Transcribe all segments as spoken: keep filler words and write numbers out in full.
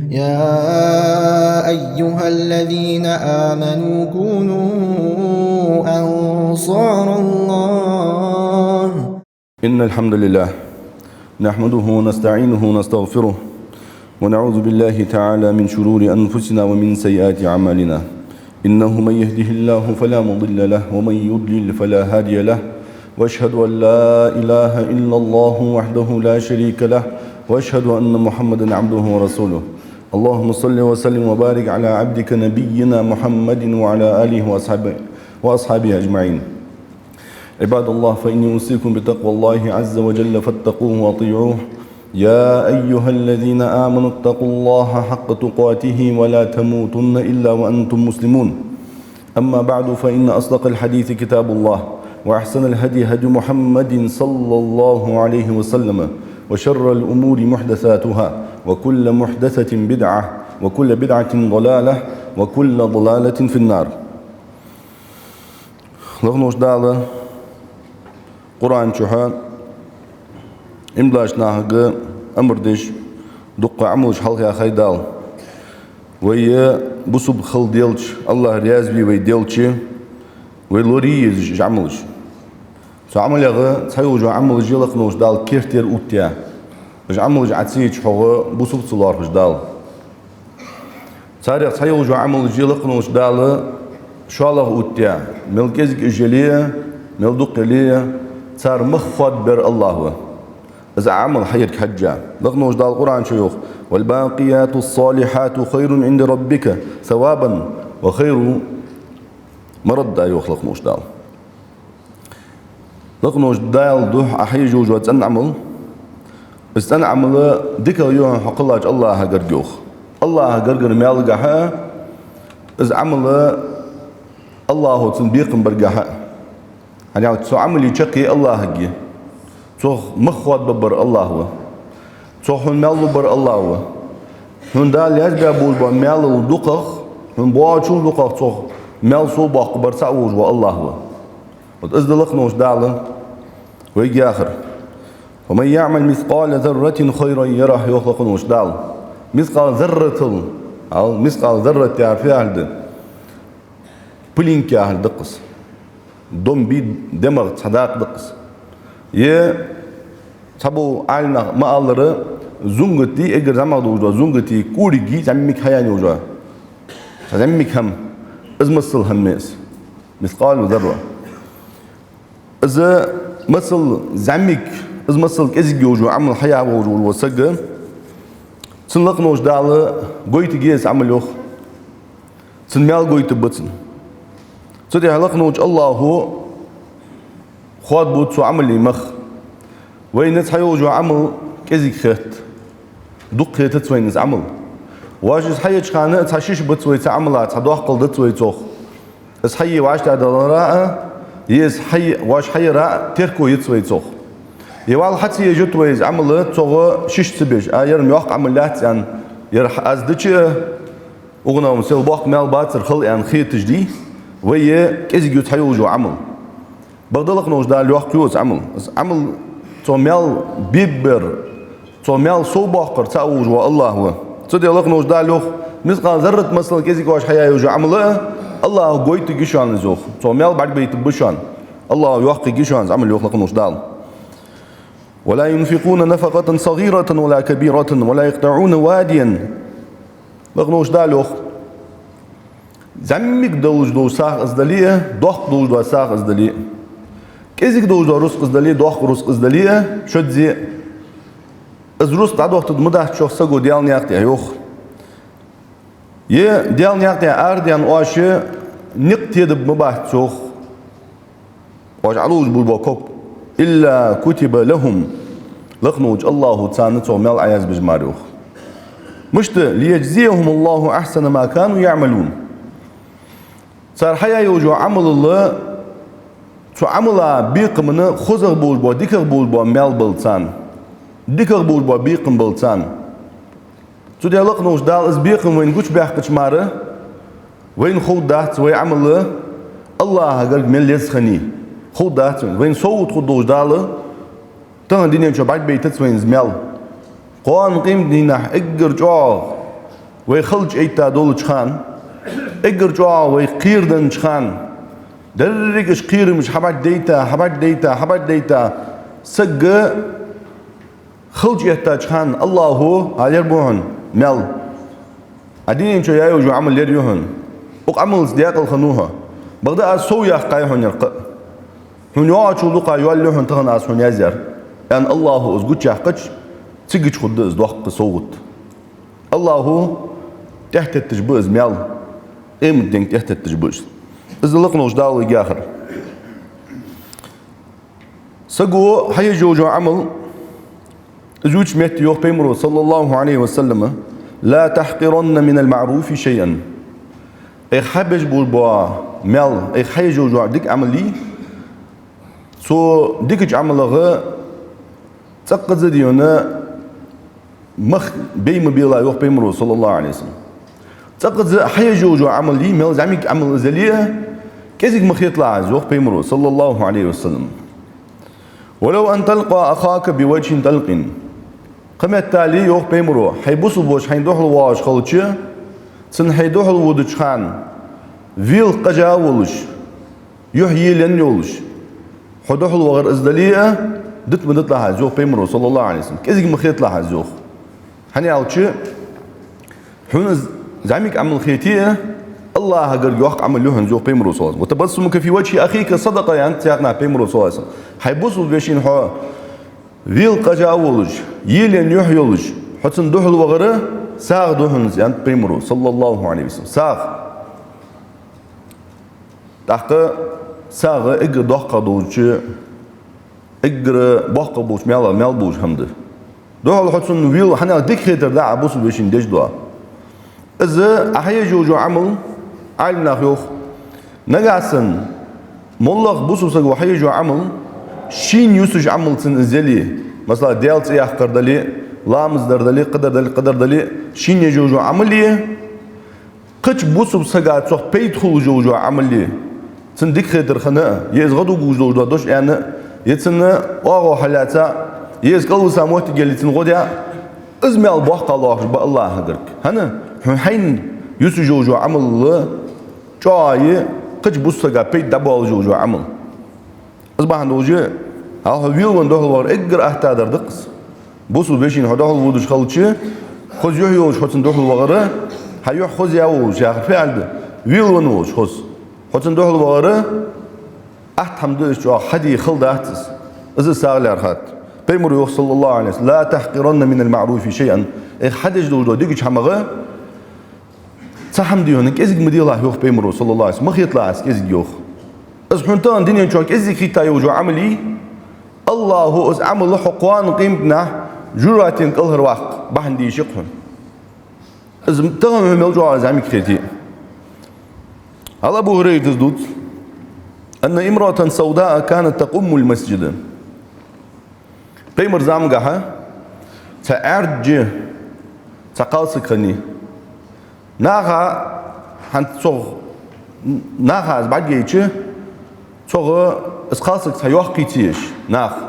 يا أيها الذين آمنوا كونوا أنصار الله. إن الحمد لله نحمده ونستعينه ونستغفره، ونعوذ بالله تعالى من شرور أنفسنا ومن سيئات أعمالنا. إنه من يهده الله فلا مضل له، ومن يضلل فلا هادي له. وأشهد أن لا إله إلا الله وحده لا شريك له، وأشهد أن محمدا عبده ورسوله. اللهم صل وسلم وبارك على عبدك نبينا محمد وعلى آله وأصحابه، وأصحابه أجمعين. عباد الله، فإني أوصيكم بتقوى الله عز وجل فاتقوه وأطيعوه. يا أيها الذين آمنوا اتقوا الله حق تقاته ولا تموتن إلا وأنتم مسلمون. أما بعد، فإن أصدق الحديث كتاب الله، وأحسن الهدي هدي محمد صلى الله عليه وسلم، وشر الأمور محدثاتها، وكل محدثة بدعة، وكل بدعة ضلالة، وكل ضلالة في النار. Лакха волча Дала Къуръан чу иман долча нахага амар деш, дукха Ӏамалаш хьалха яьхай Дала. Вай бусалба хила делча, АллахӀ раьза ве вай делча, вай лорае еза уж Ӏамалаш. Цу Ӏамалех цхьайолча Ӏамалаш я лакха волча Дала кертера оттаяь. Уж Ӏамалаш Ӏа ца еча, хьогӀ бусалба ца лоархӀаш Дала. Царех цхьайолча Ӏамалаш я лакха волча Дала шоллагӀа оттаяь, мел кӀезига уж яле а, мел дукха яле а, цар мах хоадабер АллахӀ ва. Из Ӏа Ӏамал хьаярга хьежжа. Лакха волча Дала Къуръан чу йоах: «والباقيات الصالحات خير عند ربك ثوابا وخير مردا», йоах лакха волча Дала. Лакха волча Дала духьа Ӏа хьаеш йола цӀена Ӏамал, из цӀена Ӏамал дикагӀа я хьона хьо кхеллача АллахӀа гарга йоах. АллахӀа гаргара маьл гаргахьа, из Ӏамал АллахӀо цунна бекхам баргахьа. ХӀана аьлча цу Ӏамала чаккхе АллахӀага я. Цох мах хоадабер АллахӀ ва. Цох хьона маьл лургбар АллахӀ ва. Хьона Дала язбаь болаш бола маьлал дукхагӀа, хьона боагӀачул дукхагӀа цох маьл совбоаккхаргбар цаӀ волаш вола АллахӀ ва. Вот из да лакха волча Дала вайга яхар. «ومن يعمل مثقال ذرة خيرا يره», йоах лакха волча Дала. Мискъал зарратал, ал, мискъал заррат яхар фу яхилга да? Пылинка яхилга да-кх из. Дом бе, демагӀа цхьа дакъа да-кх из. Е цхьаболча Ӏалимнаха ма аллара, зунгата, эггара зӀамагӀа долаш дола зунгата кӀориг зӀамига хьаяьнна йолаш я. Цхьа зӀамига хӀама, из масал хӀама я из. Мискъал зарра. Из масал зӀамига, из масал кӀезига йолаш йола Ӏамал хьаяь волаш вола саг, цунна лакха волча Дала гойтаргья из Ӏамал, йоах. Цун маьл гойтаргба цунна. Цу тӀехьа лакха волча АллахӀо хоадабу цу Ӏамала мах. Вайна цхьайолча Ӏамал кӀезига хет. Дукха хетац вайна из Ӏамал. Вож из хьаеча хана цхьа шиш бац вай цу Ӏамала, цхьа доаккхал дац вай цох. Из хьае вӀаштӀехьадалара а, е из хьае, вож хьаяра а терко яц вай цох. Е вӀалла хьа ца еш йода вай из Ӏамал цох шиш ца беш, а, ер-м йоккха Ӏамал яц аьнна, ер хьа аз дича а, укханна сел боккха маьл бацар хала аьнна хеташ дий, вай е кӀезига я цхьайолаш йола Ӏамал. Бакъда лакха волча Дала йоккха я из Ӏамал. Из Ӏамал цох маьл беббер, цох маьл совбоаккхар цаӀ волаш вола АллахӀ ва. Цу тӀа лакха волча Дала йоах: мискъал заррат масал кӀезига вож хьаяь йолаш йола Ӏамал а АллахӀо гойтаргья шоана из, йоах. Цох маьл бӀаргабайтаргба шоана. АллахӀо йоккхаргья шоана из Ӏамал, йоах лакха волча Дала. «ولا ينفقون نفقة صغيرة ولا كبيرة ولا يقطعون واديا». Лакха волча Дала йоах: зӀамига долаш дола сагӀа из дале а, доккха долаш дола сагӀа из дале а, кӀезига долаш дола рузкъа из дале а, доккха рузкъа из дале а, шозза а, из рузкъа дӀадохийтаргда ма дац шох саго Даьла наькъа тӀа, йоах. Е Даьла наькъа тӀа арадаьнна оаш никъ тедаб ма бац цох. Оаш Ӏалуш бур бо ког. «إلا كتب لهم». Лакха волча АллахӀо царна цох маьл Ӏаязбеш мара, йоах. Мишта? «ليجزيهم الله أحسن ما كانوا يعملون». Цар хьаяь йолаш йола Ӏамалал, цу Ӏамала бекхамна хозагӀа болаш бола, дикагӀа болаш бола маьл бала царна. ДикагӀа болаш бола бекхам бала царна. Цу тӀа лакха волча Дала из бекхам вайна гучабаьккхача мара, вайна ховргдац вай Ӏамал АллахӀа гарга мел еза хиннай. Ховргдац вайна. Вайна совгӀат хургдолаш Дала тахан дунен чу бӀаргабайтац вайна из маьл. Кхоана къематдийнахьа эггара чӀоагӀа Вай халча айта долча хана, эггара чӀоагӀа вай кхераденнача хана, деррига уж кхерамаш хьабӀаргадайта, хьабӀаргадайта, хьабӀаргадайта, саг халча эттача хана АллахӀо, хьа ер ба хьона маьл, Ӏа дунен чу яь йола Ӏамал ер я хьона, укх Ӏамалца даькъала хиннав хьо. Бакъда аз сов яккхай хьона ер кхаъ. Хьона йоагӀачул дукха йоалаю хьона тахан аз хьона яздаьр, аьнна, АллахӀо из гучаяьккхача, цигача хургда из доккха совгӀат. АллахӀо тӀехьатетташ ба из маьл, къематденга тӀехьатетташ ба из. Из лакхаволча Дала вайга яхар. Саго хьаеш йола Ӏамал, из ювцача метте йоах Пайхамаро, صلى الله عليه وسلم: «لا تحقرن من المعروف شيئا». Айхьа хьабеш бола маьл, айхьа хьаеш йола дика Ӏамал, цу дикача Ӏамалах цӀаккха а дийна мах бе ма белахь, йоах Пайхамаро, صلى الله عليه وسلم. ЦӀаккха а хьаеш йола Ӏамал, мел зӀамига Ӏамал из яле а, кӀезига ма хеталахь из, йоах Пайхамаро, صلى الله عليه وسلم. «ولو أن تلقى أخاك بوجه طلق». Кхыметтел, йоах Пайхамаро, хьай бусалба воша хьайна духьал воагӀаш хилча, цунна хьо духьал водача хана велха къажа волаш, юхь елаенна йолаш, хьо духьал вахар из дале а, дита ма диталахь из, йоах Пайхамаро, صلى الله عليه وسلم, кӀезига ма хеталахь из, йоах. ХӀана аьлча, хьона из зӀамига Ӏамал хете а, АллахӀа гарга йоккха Ӏамал я хьона из, йоах Пайхамаро, صلى الله عليه وسلم. «وتبسمك في وجه أخيك صدقة», аьннад цхьаькханахьа Пайхамаро, صلى الله عليه وسلم. Хьай бусалба вешийна хьо велха къажа волаш, елаенна юхь йолаш, хьо цунна духьал вахар сагӀа да хьона из, аьннад Пайхамаро, صلى الله عليه وسلم. СагӀа. ТӀаккха сагӀа эггара доккхагӀа долча, эггара боккхагӀа болча маьлех маьл болаш хӀама да. Духьал хьо цунна вел, хӀана аьлча дика хетар да Ӏа бусалба вешийна деш дола. Из Ӏа хьаеш йола Ӏамал, Ӏаламнаха йоах, нагахьа санна моллагӀа бусалба саго хьаеш йола Ӏамал шийна юсаш Ӏамал цунна из яле, масала, Даьла цӀи яккхар дале, ламаз дар дале, кхыдар дале, кхыдар дале, шийна еш йола Ӏамал е, кхыча бусалба сага цох пайда хулаш йола Ӏамал е, цунна дика хетар хинна а, е из гӀадугаш долаш дола дош аьнна а, е цунна оагӀув хьалаьца а, е из кӀалвиса моттиг яле цунна гӀо де а, из маьл боккхагӀа лоархӀаш ба АллахӀа гарга. ХӀана? Хьона хьайна юсаш йола Ӏамал чӀоагӀа я кхыча бусалба сага пайда дӀабоалаш йола Ӏамал. Из бахьан долаш, хьалха велавенна духьал вахар эггара аттадар да-кх из. Бусалба вешийна хьо духьал водаш хилча, хоза юхь йолаш хьо цунна духьал вахар, хьа юхь хоза я волаш яхар фу аьлча да, велавенна волаш хоза хьо цунна духьал вахар атта хӀама да из, чӀоагӀа хьаде хала дац из. Из сагӀа лаьрхӀад. Пайхамаро йоах, صلى الله عليه وسلم: «لا تحقرن من المعروف شيئا». Айхьа хьадеш долаш дола дикача хӀамах цхьа хӀама да хьона кӀезига ма делахь, йоах Пайхамаро, صلى الله عليه وسلم, ма хеталахь из кӀезига, йоах. Из хьона тахан дунен чу кӀезига хетта йола Ӏамал, АллахӀо из Ӏамал хьо кхоана къематдийнахьа жожагӀатен кӀалхарваккха бахьан де йиш я-кх хьона. Из тахан хьона мел чӀоагӀа зӀамига хете а. Ӏан Абу ХӀурайрата дувц: «أن امرأة سوداء كانت تقم المسجد». Пайхамара замангахьа цхьа Ӏаьржа, цхьа кхалсаг хиннай. Наха хӀанз цох, наха из бӀаргайча, цох из кхалсаг цхьа йоккха ца еш, наха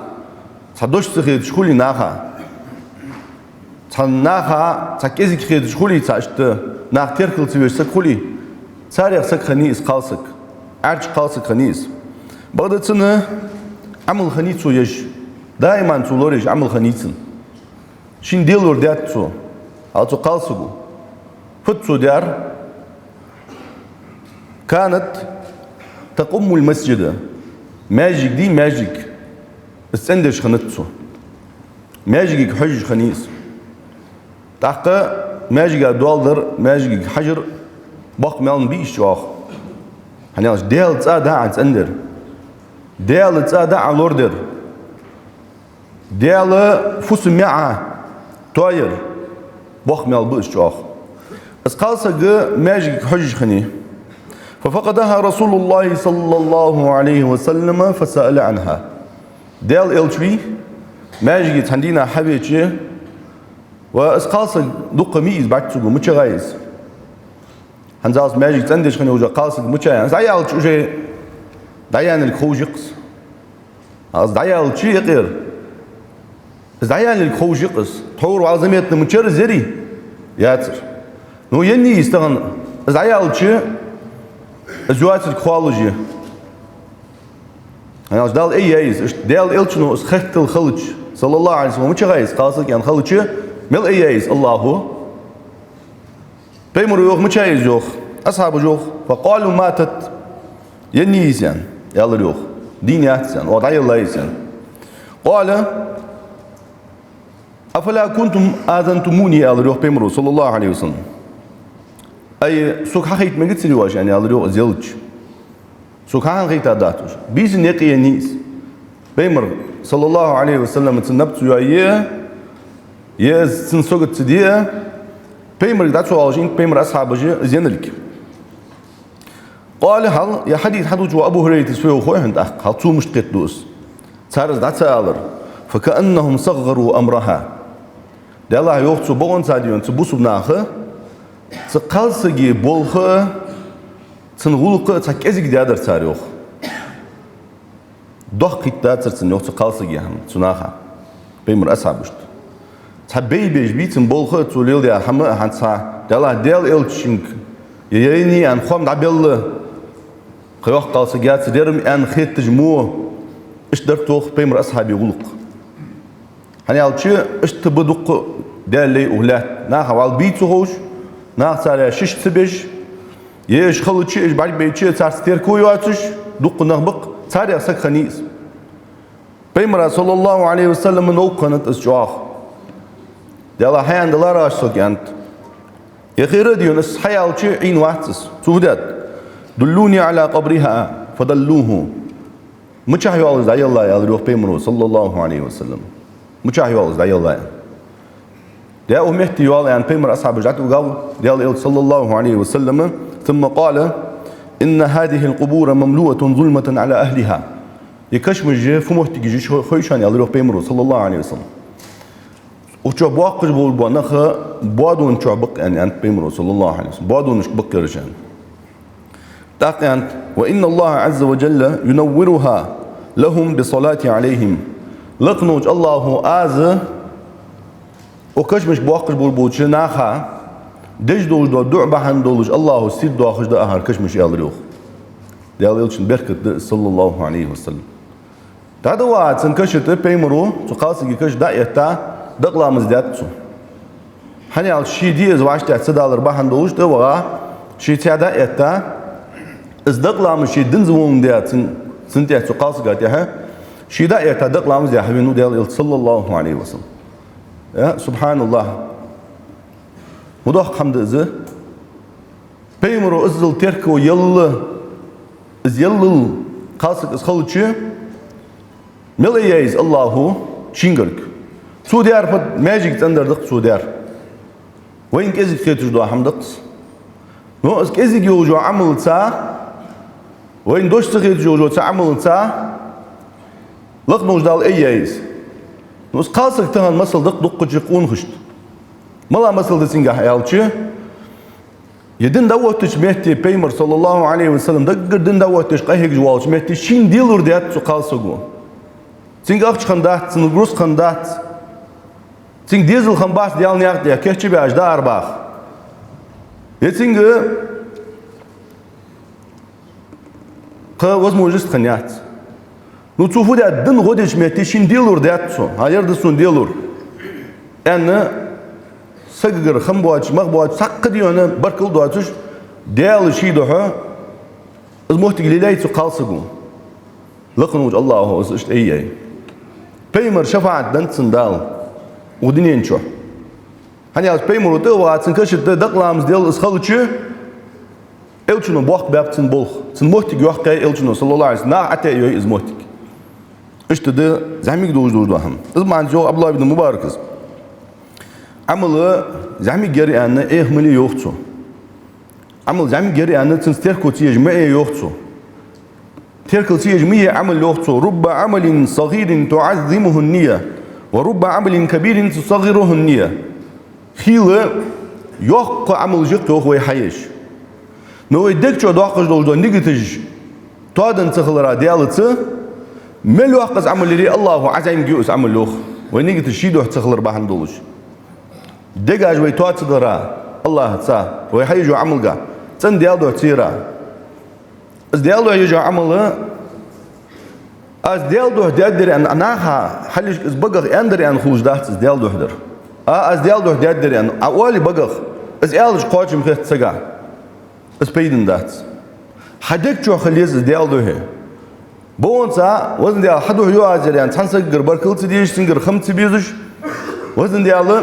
цхьа дош ца хеташ хуле наха, цхьа наха цхьа кӀезига хеташ хуле, цхьа иштта наха теркал ца веш саг хуле, царех саг хиннай из кхалсаг, Ӏаьржа кхалсаг хиннай из. Бакъда цун Ӏамал хиннай цо еш, даиман цо лораеш Ӏамал хиннай цун. Шийна Дала лорадаьд цо, хьал цу кхалсаго. Фуд цо даьр? «كانت تقم المسجد». Маьждиг дий, маьждиг, из цӀендеш хиннад цо. Маьждиге хьожаш хиннай из. ТӀаккха маьждига доал дар, маьждиге хьажар боккха маьл ма бий из чӀоагӀа. ХӀана аьлча Даьла цӀа да Ӏа цӀендар. Даьла цӀа да Ӏа лорадар. Даьла фусам-маӀа тоаяр боккха маьл ба из чӀоагӀа. Из кхалсаг маьждиге хьожаш хиннай. «ففقدها رسول الله صلى الله عليه وسلم فسأل عنها». Даьла элча вий, маьждиге цхьан дийнахьа хьавеча, ва из кхалсаг дукха ма йий из, бац цо гу, мича гӀа я из. ХӀанзалца маьждиг цӀендеш хинна йолча кхалсаг мича я? Из дӀаяьлча уже дӀаяьннилга ховш я-кх из. Из дӀаяьлча юкъера, из дӀаяьннилга ховш я-кх из. Тхьовра вӀалла заметно мичара из ярий? Яцар. Ну, еннай из тахан, из дӀаяьлча, из йоацилга хоалуш я. ХӀана аьлча Дала айяьй из, иштта Даьла Элчано из хеттал хилча, صلى الله عليه وسلم, мичахьа я из кхалсаг аьнна хилча, мел айяьй из АллахӀо? Пайхамаро йоах, мичахьа я из йоах. Асхьабаша йоах: فقالوا ماتت. Еннай из аьнна, аьлар йоах. Дийна яц аьнна, оаха дӀаеллай из аьнна. قال: أفلا كنتم آذنتموني, аьлар йоах Пайхамаро, صلى الله عليه وسلم. Ай, сога хьахайта мегацарий оаш, аьнна, аьлар йоах, из елча. Сога хьахайта дац оаш. Бийсанна юкъе еннай из. Пайхамар, صلى الله عليه وسلم, цун наб ца йоае, е из цун сагот ца де, Пайхамарга дӀа ца оалаш, инт Пайхамара асхьабаша из еннилга. قال, хьал, ер хьадис хьадувцаш вола Абу ХӀурайрас фу йоах хой хьона тӀаккха, хьал цо мишта кхетаду из. Цар из дӀа ца алар. فكأنهم صغروا أمرها. Делахь йоах цо, бокъонца а дийна, цу бусалба наха цу кхалсага болх а, цун гӀулакх а цхьа кӀезига даьдар цар йоах. Доккха хӀама дацар цунна йоах цу кхалсага хӀама, цу наха. Пайхамара асхьабашта. Цхьа бейбеш бий цун болх а, цо леладаь хӀама а, хӀанз цхьа, Даьла, Даьла Элчанга, е еннай аьнна хоам дӀабелла, кхы йоккха кхалсаг яц, дерам аьнна хетташ мо, иштта дар тох Пайхамара асхьабий гӀулакх. ХӀана аьлча, иштта ба дуккха даьллай укх лаьтта. Наха вӀалла бий ца ховш, наха царех шишша ца беш, е уж хилча, уж бӀаргабайча, царца терко йоацаш, дуккха нах ба-кх, царех саг хиннай из. Пайхамара, صلى الله عليه وسلم, новкъа хиннад из чӀоагӀа. Даьла, хьааьнна далараш сога, аьннад. Е хӀара а дийна, из хьаяьлча Ӏийна вац из. Цо фу даьд? دلوني على قبرها فدلوه. Мичахьа йоал из дӀаеллай, аьлар йоах Пайхамаро, صلى الله عليه وسلم. Мичахьа йоал из дӀаеллай. Даь укх метте йоал, аьнна, Пайхамара асхьабаш дӀатӀавигав, Даьла Элча, صلى الله عليه وسلم, ثم قال: إن هذه القبور مملوءة ظلمة على أهلها. Ер кашамаш фу моттигаш я хой шоана, аьлар йоах Пайхамаро, صلى الله عليه وسلم. Укх чу боаккхаш бола нах боадон чу ба-кх, аьнна, аьннад Пайхамаро, صلى الله عليه وسلم. Боадонашка ба-кх ераш, аьнна. ТӀаккха аьннад: وإن الله عز وجل ينورها لهم بالصلاة عليهم. Лакха волча АллахӀо Аз укх кашамашка боаккхаш бола болча наха деш долаш дола дуӀа бахьан долаш АллахӀо сийрдоахаш да хӀара кашамаш, аьлар йоах. Даьла Элчан беркат да из, صلى الله عليه وسلم. ДӀадувгӀа цун каша тӀа Пайхамаро, цу кхалсага каша дӀа а этта, дакъа ламаз даьд цо. ХӀана аьлча, ший ди из вӀаштӀехьа ца далар бахьан долаш тӀавигӀа, ший цхьа дӀа а этта, из дакъа ламаз ший динза воландаь цун, цун тӀехьа, цу кхалсага тӀехьа, ший дӀа а этта, дакъа ламаз даь хьавенав Даьла Элча, صلى الله عليه وسلم. Э, سبحان الله. Мел доккха хӀама да из. Пайхамаро иззал терко елла, из еллал кхалсаг из хилча, мел айяьй из АллахӀо шийгарга. Цо даьр фуд, маьждиге цӀендар да-кх цо даьр. Вайна кӀезига хеташ дола хӀама да-кх из. Но из кӀезига йолаш йола Ӏамалца, вайна дош ца хеташ йолаш йола цу Ӏамалца лакха волча Дала айяьй из. Но из кхалсаг тахан масал да-кх дуккхача къонахашта. Мала масал да цунгахьа аьлча, е дин дӀаоттача метте Пайхамар, صلى الله عليه وسلم, даггара дин дӀаоттадеш къахьегаш волча метте шийна делур даьд цу кхалсаго. Цунга ахча хиннадац, цунна рузкъа хиннадац, цунга дезал хиннабац Даьла наькъа тӀа кийчбаьш даар баха. Е цунга кхы возможность хиннаяц. Ну, цо фу даьд, дин гӀо деча метте шийна делур даьд цо. ХӀа, ер да сона делур, аьнна, сагагара хам боацаш, мах боацаш, цхьаккха дийна баркал доацаш, Даьла ший духьа из моттиг лелаяьй цу кхалсаго. Лакха волча АллахӀо из иштта айяьй. Пайхамара шафаӀат деннад цунна Дала укх дунен чу. ХӀана аьлча Пайхамаро тӀавигӀа, цун каша тӀа дакъа ламаз даьлла из хилча, Элчано боккха баьб цун болх. Цун моттиг йоаккхай Элчано, صلى الله عليه وسلم, наха ӀотаӀайой из моттиг. Иштта да зӀамига долаш дола хӀама. Из маӀан йоах ӀабдуллахӀ ибн Мубарака: Ӏамал зӀамига яр аьнна, Ӏеха ма ле, йоах цо. Ӏамал зӀамига яр аьнна, цунца терко ца еш ма Ӏе, йоах цо. Теркал ца еш ма е Ӏамал, йоах цо. رب عمل صغير تعظمه النية، ورب عمل كبير تصغره النية. Хийла йоккха Ӏамалаш я-кх, йоах, вай хьаеш. Но вай дег чу доаккхаш долаш дола нигаташ тоадан ца хилара Даьлаца, мел йоккха из Ӏамал яр а, АллахӀо Ӏа зӀамига ю из Ӏамал, йоах. Вай нигаташ ший духьа ца хилар бахьан долаш. Дегаш вай тоа ца дара, АллахӀаца, вай хьаеш йола Ӏамалга, цӀена Даьла духьа ца яра. Из Даьла духьа еш йола Ӏамал, аз Даьла духьа даьдар аьнна, наха хьалхашка из багах аьннадар аьнна хулаш дац из Даьла духьа дар. А, аз Даьла духьа даьдар аьнна, Ӏа оале багах, из аьлча кхоачам хет сага. Из пайдана дац. Хьа дег чу хила еза из Даьла духьа. Бокъонца, Везан Даьла, хьа духьа ю аз ер аьнна, цхьан сагагара баркал ца дезаш, цунгара хам ца безаш, Везан Даьла,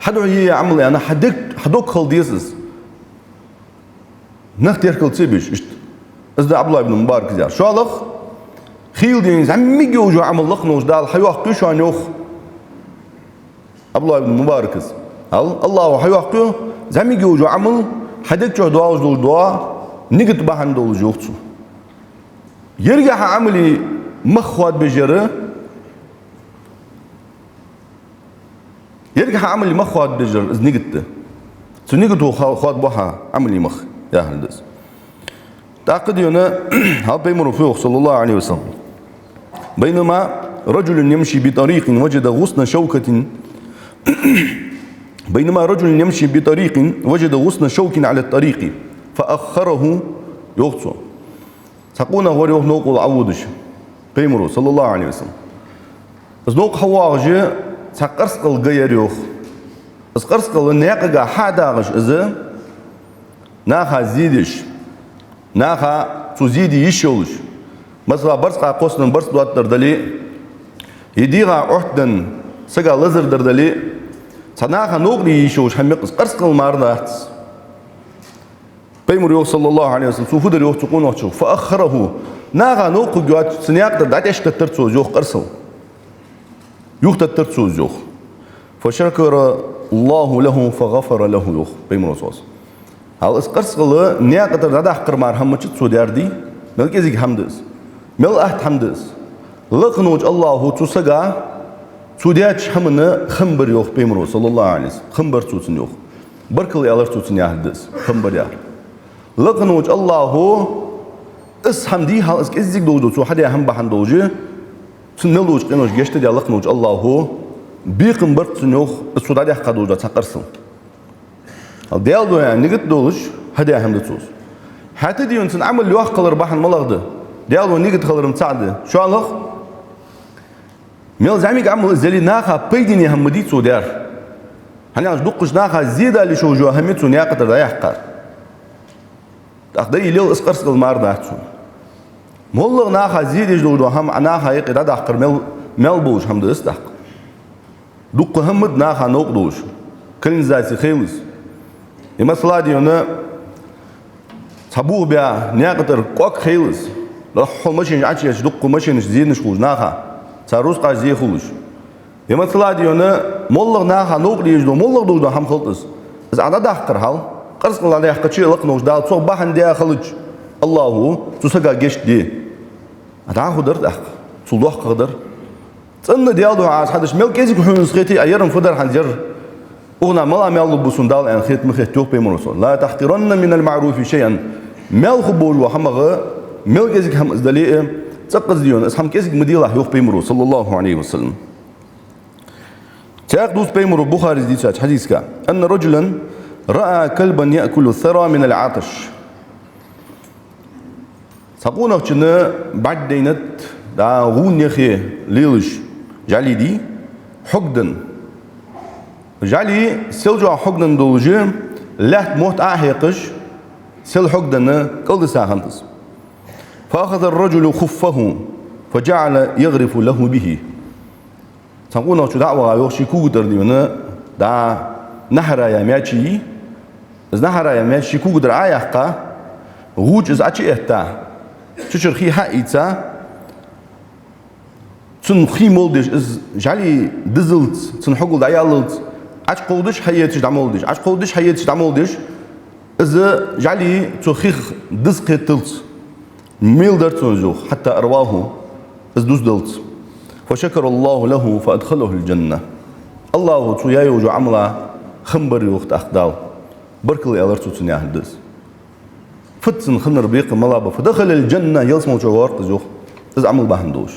хьа духьа е Ӏамал аьнна, хьа дег, хьа дог хила деза из. Нах теркал ца беш, иштта. Из да Ӏабдуллахь ибн Мубарака яхар. ШоллагӀа, хийла дийна зӀамига йолаш йола Ӏамал лакха волча Дала хьайоаккх шоана, йоах Ӏабдуллахь ибн Мубарака. Ал, АллахӀа хьайоаккх зӀамига йолаш йола Ӏамал, хьа дег чу долаш дола доа, нигат бахьан долаш, йоах цо. Еррига хьа Ӏамала мах хоадабеш яр, еррига хьа Ӏамала мах хоадабеш яр из нигат да. Цу нигато хо-, хоадабу хьа Ӏамала мах, яхар да из. ТӀаккха дийна, хьал Пайхамара фу йоах, صلى الله عليه وسلم: بينما رجل يمشي بطريق وجد غصن شوكة، بينما رجل يمشي بطريق وجد غصن شوك على الطريق فأخره، йоах цо. Цхьа къонах вар, йоах, новкъа Ӏоводаш, Пайхамара, صلى الله عليه وسلم. Из новкъа хьавоагӀаш, цхьа къарскъал га яр, йоах. Из къарскъал наькъага хьа а дагӀаш из, наха зе деш, наха цо зе де йиш йолаш, масала, барзкъа кхоссанна барзкъа доттар дале а, е дегӀа Ӏоттадаь сага лазар дар дале а, цхьа наха новкъа де йиш йолаш хӀама я-кх из, къарскъал мара дац. Пайхамара йоах, صلى الله عليه وسلم, цо фу дар, йоах, цу къонахчо? فأخره. Наха новкъа хургйоацаш, цу наькъа тӀара дӀатӀехьашкхетар цо из, йоах, къарсал. Юхатеттар цо из, йоах. فشكر الله له فغفر له, йоах Пайхамара, صلى الله عليه وسلم. Хьал из къарсал наькъа тӀара дӀадаккхар мара хӀама дац цо даьр, дий? Мел кӀезига хӀама да из. Мел атта хӀама да из. Лакха волча АллахӀа цу сага цо даьча хӀамана хам бар, йоах Пайхамара, صلى الله عليه وسلم. Хам бар цо цунна, йоах. Баркал аьлар цо цунна, яхар да из. Хам бар яхар. Лакха волча АллахӀа из хӀама, дий хьал, из кӀезига долаш дола цо хьадаь хӀама бахьан долаш, цунна мел долча къинош гешт даь, лакха волча АллахӀа бекхам бар цунна, йоах, из цо дӀадаьккха долаш дола цхьа къарсал. Хьал Даьла духьа нигат долаш хьадаь хӀама да цо из. ХӀаьта дийна цун Ӏамал йоккха хилар бахьан малагӀа да? Даьла духьа нигат хилар-м цаӀ да. ШоллагӀа, мел зӀамига Ӏамал из яле а, наха пайдане хӀама ма дий цо даьр. ХӀана аьлча дуккхача наха зе дала йиш йолаш йола хӀама я цо наькъа тӀара дӀаяьккхар. ТӀаккха дӀаийла из къарскъал мара дац цунна. МоллагӀа наха зе деш долаш дола хӀама Ӏа наха юкъе дӀадаккхар мел, мел болаш хӀама да из тӀаккха. Дукха хӀама да наха новкъа долаш. Канализаци хийла из. Е масала дийна, цхьа бух баь, наькъа тӀара кӀок хийла из. Дукха машинаш Ӏочуетташ, дукха машинашта зенаш хулаш наха. Цар рузкъаш зе хулаш. Е масала дийна, моллагӀа наха новкъа де йиш йолаш дола, моллагӀа долаш дола хӀама хилда из. Из Ӏа дӀадаккхар хьал, къарскъал дӀадаьккхача, лакха волча Дала цох бахьан даь хилча, АллахӀа цу сага гешт де. Ӏа дӀахо дар тӀаккха, цул доккхагӀа дар. ЦӀена Даьла духьа Ӏа из хьадеш, мел кӀезига хьона из хете а, ер-м фу дар хӀанз ер? Укханна мала мел лургба сона Дала аьнна хета ма хет, йоах Пайхамара, صلى الله عليه وسلم. لا تحقرن من المعروف شيئا. Мел хургболаш бола хӀамах мел кӀезига хӀама из дале а, цӀаккха из дийна, из хӀама кӀезига ма делахь, йоах Пайхамара, صلى الله عليه وسلم. Цхьаькха дувц Пайхамара Бухарес дийцача хьадисага: أن رجلا رأى كلبا يأكل الثرى من العطش. Цхьан къонахчунна бӀаргадайнад, дӀа гӀунна яхе лелаш, жӀали дий, хьогденна. ЖӀали сел чӀоагӀа хьогденна долаш, лаьтта мотт Ӏо а хьекхаш, сел хьогденна кӀалдиса хиннад из. فأخذ الرجل خفه فجعل يغرف له به. Цхьан къонахчо дӀа а ваха, йоах, ший кога тӀара дийна, дӀа нахьара яь маьчи йий, из нахьара яь маьчи ший кога тӀара Ӏо а яьккха, гӀу чу из Ӏо чу а этта, цу чура хий хьа а ийца, цун хий молдеш, из жӀали дизалца, цун хьогал дӀаяллалца, Ӏочукховдаш, хьаэцаш дӀа молдеш, Ӏочукховдаш, хьаэцаш дӀа молдеш, из жӀали цу хих диз кхеталца, мел дар цунна из, йоах, حتى أرواه, из дуздалца. فشكر الله له فأدخله الجنة. АллахӀа цо яь йолча Ӏамала хам бар, йоах, тӀаккха Дала. Баркал аьлар цо цунна, яхар да из. Фу да цунна хиннар бекхам, мала ба? فدخل الجنة, ялсмала чу вахар-кх из, йоах, из Ӏамал бахьан долаш.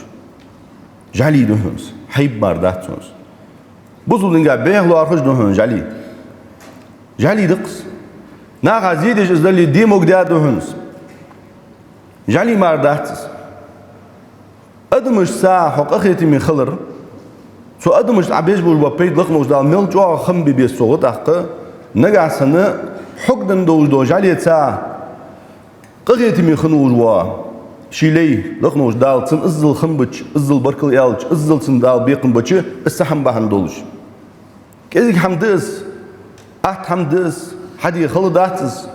ЖӀали да хьона из, хьайба мара дац хьона из. Бусалба динга бӀеха лоархӀаш да хьона жӀали. ЖӀали да-кх из. Наха зе деш из дале, де могаргда хьона из. ЖӀали мара дац из. Адамашца хьо къахетаме хилар, цу адамашта Ӏа беш болаш бола пайда лакхаволча Дала мел чӀоагӀа хам бе беза цох, тӀаккха нагахьа санна хьога денна долаш дола жӀалеца къахетаме хинна волаш вола ший лай, лакхаволча Дала цунна иззал хам бича, иззал баркал аьлча, иззал цунна Дала бекхам бича, из цхьа хӀама бахьан долаш. КӀезига хӀама да из, атта хӀама да из, хьаде хала дац из.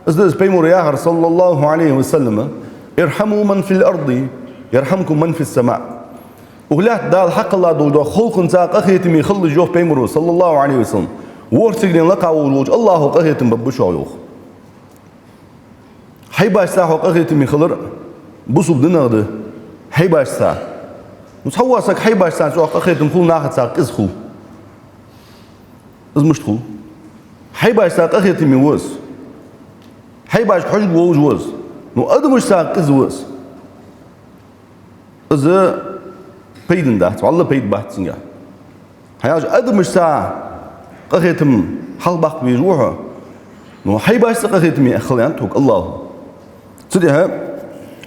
Из да из Пайхамара яхар, صلى الله عليه وسلم: «ارحموا من في الأرض يرحمكم من في السماء». Укх лаьтта Дала хьакхелла долаш дола халкъанца къахетаме хилалаш, йоах Пайхамара, صلى الله عليه وسلم, ворхӀ сигален лакха волаш волча АллахӀо къахетам бергба шоана, йоах. Хьайбашца хьо къахетаме хилар бусалба динах да. Хьайбашца. Ну, цхьавола саг хьайбашца чӀоагӀа къахетам хул, нахаца къиза хул. Из мишта хул? Хьайбашца къахетаме ва из. Хьайбашка хьожаргволаш ва из. Ну, адамашца къиза ва из. Из пайдана дац, валлахӀи, пайда бац цунгахь. ХӀана аьлча адамашца къахетам хьалхабаккха везаш ва хьо. Ну, хьайбашца къахетаме хила аьннад хьога АллахӀо. Цудухьа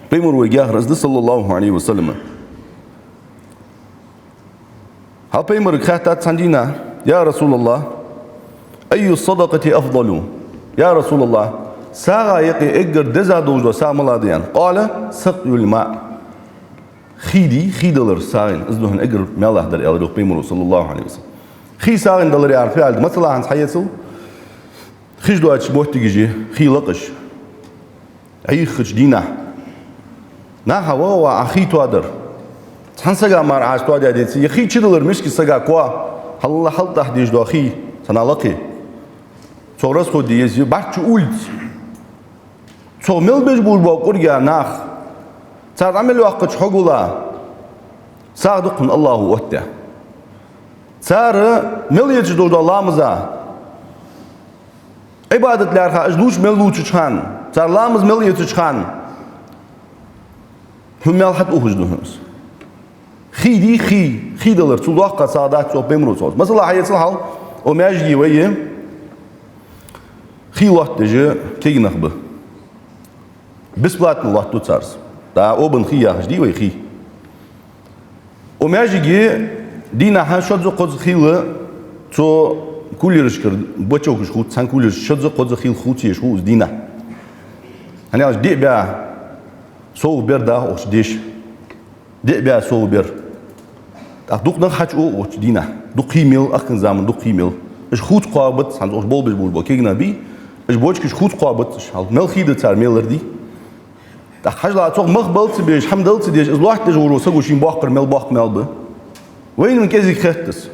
Пайхамара вайга яхар из да, صلى الله عليه وسلم. Хьал Пайхамарга хаьттад цхьан дийнахьа: «يا رسول الله، أي الصدقة أفضل؟» «Я РасулаллахӀ, сагӀа юкъе эггара деза долаш дола сагӀа малагӀа да?» — аьнна. «قال: سقي الماء». Хий дий, хий далар сагӀийна, из да хьона эггара маьлах дар, аьлар, йоах, Пайхамара, صلى الله عليه وسلم. Хий сагӀийна далар яхар фу аьлча да? Масала, хӀанз хьаэцал, хиш доацача моттигашка хий лакхаш Ӏийхача дийнахьа. Наха ваха-ваха Ӏа хий тоадар. Цхьан сага мара Ӏа тоадаь деце, е хий чудалар мискача сага коа, хьалла хьалтӀехьа дезаш дола хий цхьаннахьа лакхе. Цох расход де еза, е бӀарчча улица. Цох мел беш болаш бола кӀургга нах. Цар Ӏамал йоаккхача хьогулла сагӀа да-кх хьона АллахӀо оттадаь. Цар мел эцаш долаш дола ламаза, Ӏибадат лаьрхӀа, уж лувча мел лувчача хана, цар ламаз мел эцача хана, хьона маьл хьатӀаухаш да хьона из. Хий дий, хий, хий далар, цул доккха сагӀа дац, йоах Пайхамара, صلى الله عليه وسلم. Масала, хьаэцал хьал, укх маьждиге вай хий лоаттадеш кагий нах ба. Бесплатно лоаттаду цар из. Да, обан хий яхаш дий вай хий. Укх маьждиге дийнахьа шозза-кхозза хий цу кулерашкара бочалкаш хувц, цхьан кулерашкара шозза-кхозза хий хувцаеш хул из дийнахьа. ХӀана аьлча диъ бӀаь сов бер да укх чу деша. Диъ бӀаь сов бер. ТӀаккха дукха нах хьачуоал укх чу дийнахьа. Дукха хий мел, ахкан заман дукха хий мел. Уж хувца кхоабац, хӀанз укх чу болх беш болаш бола кагий нах бий, уж бочкаш хувца кхоабац уж. Хьал мел хий да цар мелар дий. ТӀаккха хьажал, цох мах бала ца беш, хӀама дала ца деш, из лоаттадеш волаш вола саго шийна боаккхар мел боккха маьл ба. Вайна кӀезига хет из.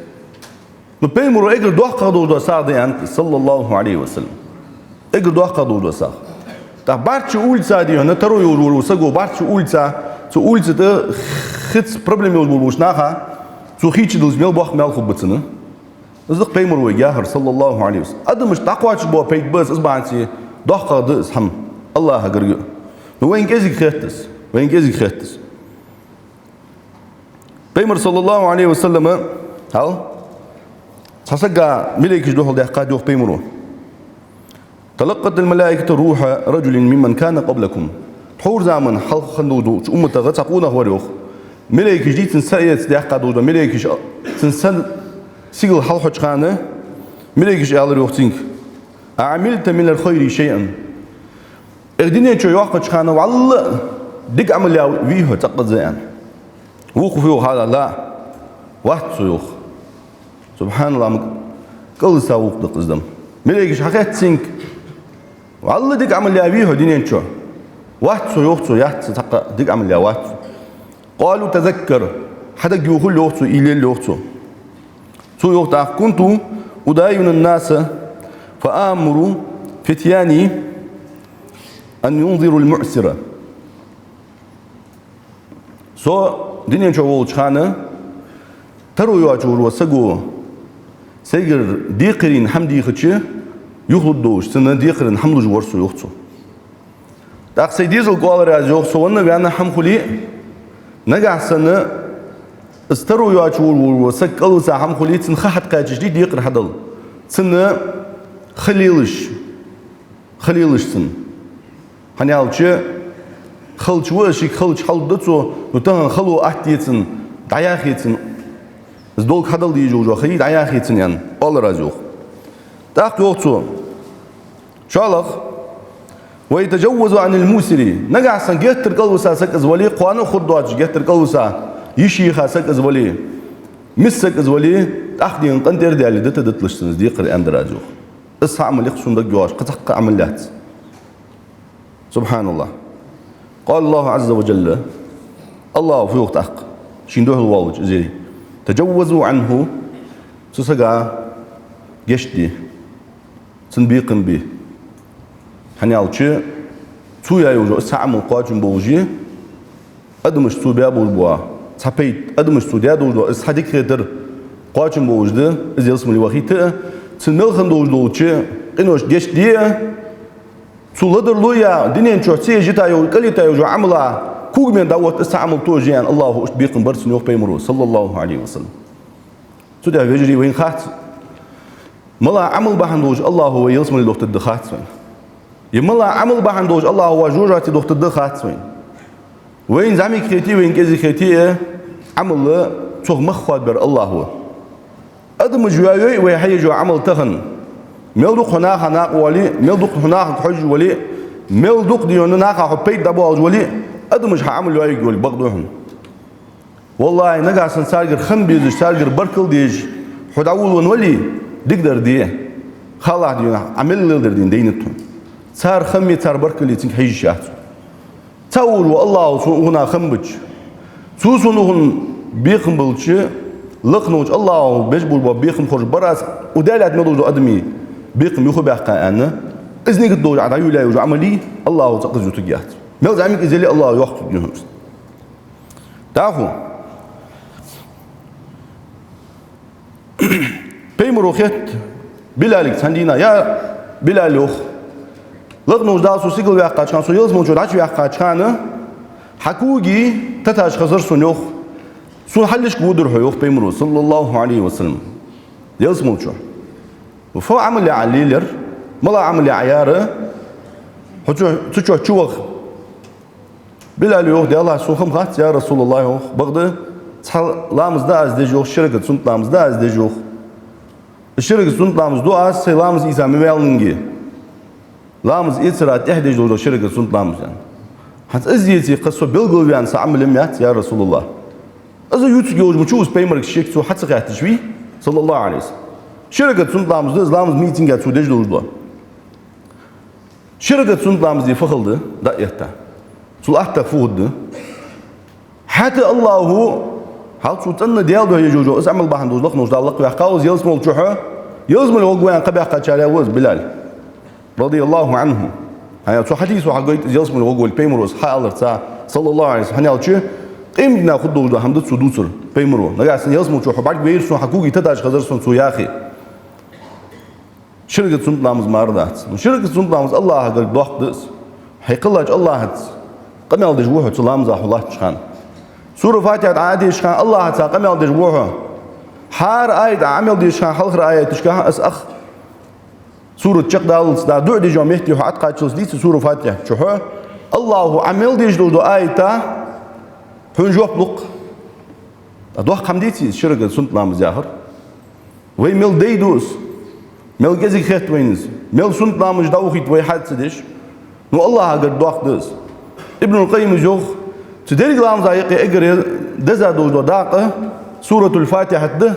Ну, Пайхамара эггара доккхагӀа долаш дола сагӀа да аьннад из, صلى الله عليه وسلم. Эггара доккхагӀа долаш дола сагӀа. ТӀаккха бӀарчча улица дий хьона таро йолаш вола саго, бӀарчча улица, цу улица тӀа хица проблема йолаш болча наха цо хий чудалча мел боккха маьл хургба цунна. Из да-кх Пайхамара вайга яхар, صلى الله عليه وسلم. Адамашта дӀакхоачаш бола пайда ба из, из бахьанца доккхагӀа да из хӀама АллахӀагара. Ну, вайна кӀезига хет из, вайна кӀезига хет из. Пайхамар, صلى الله عليه وسلم, хьал, цхьан сага малейкаш духьал даьккхад, йоах Пайхамара: «تلقت الملائكة روح رجل ممن كان قبلكم». Тхьовра заман хьалха хинна долча умматах цхьа къонах вар, йоах. Малейкаш дий цунна са эца даьккха долаш да, малейкаш цунна са сигала хьалхьоча хана, малейкаша аьлар, йоах, цунга: «أعملت من الخير شيئا؟» Эггара дунен чу йоаккхача хана вӀалла дика Ӏамал яь вий хьо цӀаккха а, аьнна. Вокхо фу йоах аьлча: «لا, вац со», йоах. СубхьаналлахӀ, ма кӀалвиса вокх да-кх из дам. Малейкаша хьахаьттад цунга: «ВӀалла дика Ӏамал яь вий хьо дунен чу?» «Вац со», йоах цо, «яц со цхьаккха дика Ӏамал яь, вац со». «قالوا تذكر», хьадагайохалва, йоах цо, уйла елва, йоах цо. Цо йоах тӀаккха: «كنت أداين الناس فآمر فتياني أن ينذروا المعسر». Со дунен чу волча хана таро йоацаш вола саг сайгара декхарийна хӀама дийхача, юхалургдолаш цунна декхарийна хӀама луш вар со, йоах цо. ТӀаккха сай дезалга оалар аз, йоах, со венна-венна хӀама хуле а, нагахьа санна из таро йоацаш вола саг кӀалвиса хӀама хуле а, цунна ха хьатӀакхаьчача декхар хьадала. Цунна Ха лелаш, ха лелаш цунна. ХӀана аьлча, халча ва из, шийга халча хьалдода цо, ну тахан хало атта е цунна, дӀаяхе цунна. Из долга хьадала дезаш йола ха йий, дӀаяхе цунна, аьнна, оалар аз, йоах. ТӀаккха йоах цо: «ШоллагӀа, ويتجوز عن الموسر. Нагахьа санна геттара кӀалвиса саг из вале, кхоана а хургдоацаш геттара кӀалвиса, йиш йийха саг из вале, миска саг из вале, тӀаккха дийна къинтӀера даьле, дита диталаш цунна из декхар», аьннадар аз, йоах. Из цхьа Ӏамал я-кх сона дагайоагӀаш, кхы цхьаккха Ӏамал яц. سبحان الله. قال الله عز وجل. АллахӀа фу йоах тӀаккха, шийна духьал воаллача изеи: «تجوزوا عنه». Цу сага гешт де, цунна бекхам бе. ХӀана аьлча, цо яь йола из цхьа Ӏамал кхоачам болаш я, адамашта цо баь болаш бола цхьа пайда, адамашта цо даь долаш дола из цхьа дика хетар кхоачам болаш да, из ялсмале вахийта а, цунна мел хинна долаш долча къиношта гешт де а, цо ладарло а яь, дунен чу цу жита йола, кӀалйита йола Ӏамала когамена дӀаотта из цхьа Ӏамал тоъаш я, аьнна, АллахӀа иштта бекхам бар цунна, йоах Пайхамаро, صلى الله عليه وسلم. Цудухьа, вежарий, вайна хац, малагӀа Ӏамал бахьан долаш АллахӀа вай ялсмале дохийтаргда хац вайна. Е малагӀа Ӏамал бахьан долаш АллахӀа вай жожагӀате дохийтаргда хац вайна. Вайна зӀамига хете, вайна кӀезига хете а, Ӏамал цох мах хоадабер АллахӀ ва. Адамаш йоайой вай хьаеш йола Ӏамал тахан. Мел дукха хьо наха накъавоале, мел дукха хьо нахага хьожаш вале, мел дукха дийна наха хьо пайда дӀабоалаш вале, адамаш хьа Ӏамал йоаергйолга бакъду хьона. ВаллахӀи, нагахьа санна царгара хам безаш, царгара баркал дезаш хьо дӀаволавенна вале, дикадар де. Халахь дийна, Ӏамал леладар дийна дайнад хьона. Цар хами, цар баркали цунга хьежаш яц. Цаӏ волаш вола АллахӀа сона укхунах хам бича, цо сона укхунна бекхам белча, лакха волча АллахӀа беш болаш бола бекхам хоржабар аз, укх Даьла аьтта мел долаш дола адамий бекхам юхабаьккха, аьнна, из нигат долаш Ӏа дӀайолаяь йола Ӏамал, АллахӀа цкъаза ютаргьяц. Мел зӀамига из яле а АллахӀа йохкаргья хьона из. ДӀахо Пайхамаро хетт Билалага цхьан дийнахьа: «Я Билал, — йоах, — лакха волча Дала сона сигала ваьккхача хана, со ялсмалчура дӀачуваьккхача хана, хьа коги таташ хазар сона, — йоах. — Сона хьалхашка водар хьо, — йоах Пайхамаро, صلى الله عليه وسلم, — ялсмалчухь. Фу Ӏамал яь Ӏа лелаяр, малагӀа Ӏамал яь Ӏа яьр, хьо цу, цу чу чуваха?» Билала йоах: «Даьллахь, сона хам хац, я РасулаллахӀ, — йоах, — бакъда цхьа ламаз да аз деш, — йоах, — ши ракаӀат суннат ламаз да аз деш, — йоах. — Ши ракаӀат суннат ламаз ду аз, сай ламаз ийца ма ваьннилга. Ламаз эцара тӀехьа деш дола ши ракаӀат суннат ламаз, — аьнна. — ХӀанз из еце, кхы со белгалваьнна са Ӏамал ма яц, я РасулаллахӀ». Из ювцаргйолаш ма вий из Пайхамарга шек, цо хьа ца хаьтташ вий, صلى الله عليه وسلم. Ши ракаӀат суннат ламаз да из, ламаз ма йий цунга цо деш долаш дола. Ши ракаӀат суннат ламаз де фу хала да, дӀа а этта? Цул атта фу хургда? ХӀаьта АллахӀа, хьал цо цӀена Даьла духьа еш йола из Ӏамал бахьан долаш лакха волча Дала лакхваьккхав из ялсмалчухь, ялсмале гӀоргваьнна кхаъ баьккхачарех ва из Билал, رضي الله عنه. ХӀана аьлча цу хьадисо хьагойтар из ялсмале гӀоргволга Пайхамаро из хьааларца, صلى الله عليه وسلم. ХӀана аьлча къематдийнахьа хургдолаш дола хӀама да цо дувцар Пайхамаро. Нагахьа санна ялсмалчухь хьо бӀаргавайра сона, хьа коги таташ хазар сона цо яхе. Ши ракаӀат суннат ламаз мара дац. Ну, ши ракаӀат суннат ламаз АллахӀагара доккха да из. Хье кхеллача АллахӀаца къамаьл деш ва хьо цу ламаза хьо латтача хана. Сура Фатихьат Ӏодешача хана АллахӀаца къамаьл деш ва хьо. ХӀара аят Ӏа мел дешача хана хьалхарча аяташка из ах сурат чакхдаллалца, да, дуӀа деш йола метте хьо Ӏокхаччалца дийца сура Фатихьат чу хьо. АллахӀа Ӏа мел деш долаш дола аята хьона жоп лу-кх. ТӀаккха доккха хӀама деций из ши ракаӀат суннат ламаз яхар? Вай мел дай ду из, мел кӀезига хет вайна из, мел суннат ламазаш дӀаухийта вай хьа ца деш. Ну, АллахӀагара доккха да из. Ибнул Къаййима йоах: цу деррига ламаза юкъе эггара деза долаш дола дакъа Суратул Фатихьат да.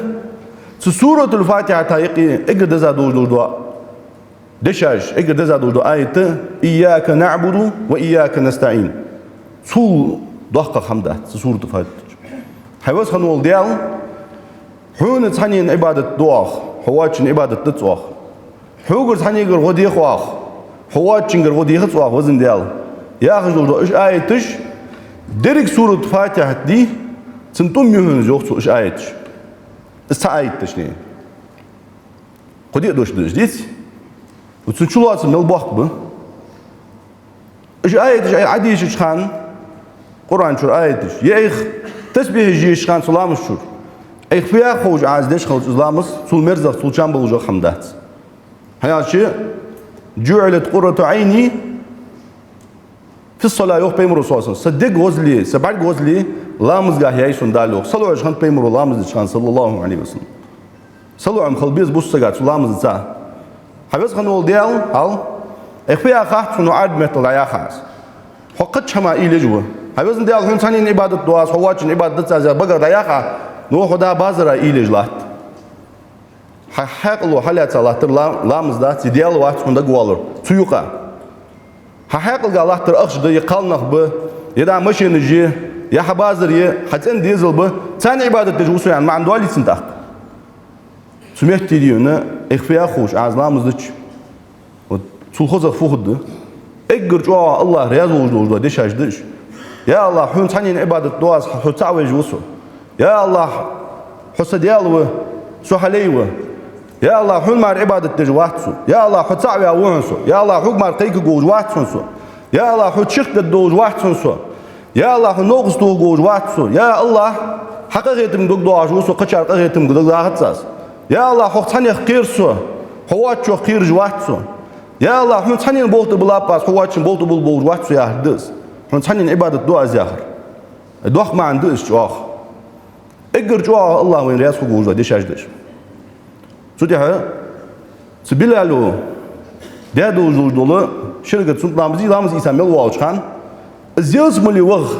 Цу Суратул Фатихьата юкъе эггара деза долаш дола дешаш, эггара деза долаш дола аят: «إياك نعبد وإياك نستعين». Цул доккха хӀама дац цу Суратул Фатихьата чу. Хьай веза хинна вола Даьла, хьона цхьаннена Ӏибадат ду оаха, хьо воацачунна Ӏибадат дац оаха. Хьогара цхьаннегара гӀо дех оаха, хьо воацачунгара гӀо дехац оаха, веза Даьла, яхаш долаш дола уж аяташ, деррига Суратул Фатихьат дий, цун тӀум я хьона из, йоах цо, уж аяташ. Из цхьа аят да шоана. Кхо-диъ дош да уж, деций? Цун чулоацам мел боккха ба. Уж аяташ Ӏа Ӏодешача хана, Къуръан чура аяташ, е айхьа тасбихьаш ешача хана цу ламаз чура, айхьа фу яха ховш Ӏа из деш хилча из ламаз, цул мерзагӀа, цул чам болаш хӀама дац. ХӀана аьлча, «جعلت قرة عيني في الصلاة», йоах пайхамара, саллаллаху Ӏалайхи ва саллам. Са дег гӀозал, са бӀарг гӀозал ламазагахьа яьй сона Дала, йоах. Са лоӀаш хиннад пайхамар ламаз деча хана, саллаллаху Ӏалайхи ва саллам. Са лоӀам хила беза бусалба сага цу ламазаца. Хьа веза хинна вола Даьла, хьал, эхь фу яхац хьона, Ӏарбий меттала дӀаяхац. Хьо кхыча хӀамах уйла еш ва. Хьа веза Даьла, хьона цхьаннена Ӏибадат ду аз, хьо воацачунна Ӏибадат дац аз яхаш багах дӀаяха, но хьо да базарах уйла еш латт. Хьа хьаькъало хьалаьца латтар ла-, ламаз дац, е Даьла вац хьона дагавоалар цу юкъа. Хьа хьаькъалга латтар ахча да, е кхалнах ба, е да машенаш я, е хьа базар я, хьа цӀен дезал ба, царна Ӏибадат деш ва со аьнна маӀан доалий цун тӀаккха? Цу метте дийна, эхь фу яхаш аз ламаз дича. Вот цул хозагӀа фу хургда? Эггара чӀоагӀа АллахӀ раьза волаш долаш дола дешаш да уж. Я АллахӀ, хьона цхьаннена Ӏибадат ду аз, хьо цаӀ веш ва со. Я АллахӀ, хьо са Даьла ва, со хьа лай ва. Я АллахӀ, хьона мара Ӏибадат деш вац со. Я АллахӀ, хьо цаӀ ваь ва хьона со. Я АллахӀ, хьога мара кхайкаргволаш вац хьона со. Я АллахӀ, хьо чакхдергдолаш вац хьона со. Я АллахӀ, хьо новкъостал хургволаш вац со. Я АллахӀ, хьа къахетамга дог доагӀаш ва со, кхычар къахетамга дог доагӀац аз. Я АллахӀ, хьох цхьаннех кхер со, хьо воацачох кхераш вац со. Я АллахӀ, хьона цхьаннена болх тӀабиллаб аз, хьо воацачун болх тӀабулларгволаш вац со, яхар да из. Хьона цхьаннена Ӏибадат ду аз яхар. Доккха маӀан да из чӀоагӀа. Эггара чӀоагӀа АллахӀ вайна раьза хургволаш дола дешаш да уж. Цу тӀехьа цу Билала даь долаш долаш дола ши ракаӀат суннат ламаз, ламаз ийца мел воалача хана, из ялсмале ваха,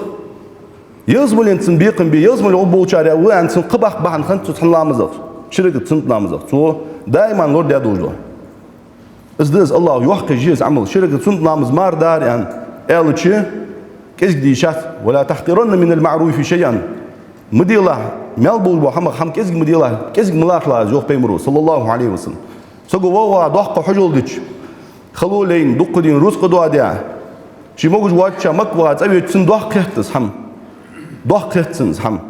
ялсмален цун бекхам бе, ялсмале гӀоргболчарех ва аьнна цун кхаъ баккха бахьан хиннад цу цхьан ламазах, ши ракаӀат суннат ламазах, цо даиман лорадаь долаш дола. Из да из, АллахӀа йоккха еш я из Ӏамал, ши ракаӀат суннат ламаз мара дар аьнна аьлча, кӀезига дийшад: «ولا تحقرن من المعروف شيئا». Ма делахь, маьл болаш бола хӀамах хӀама кӀезига ма делахь, кӀезига ма лархӀалахь из, йоах пайхамара, саллаллаху Ӏалайхи ва саллам. Саго вагӀа доккха хьажол дича, хало лайна, дукха дийна рузкъа доадаь, ше могаш воацача Макка ваха цӀавеча, цунна доккха хет из хӀама. Доккха хет цунна из хӀама.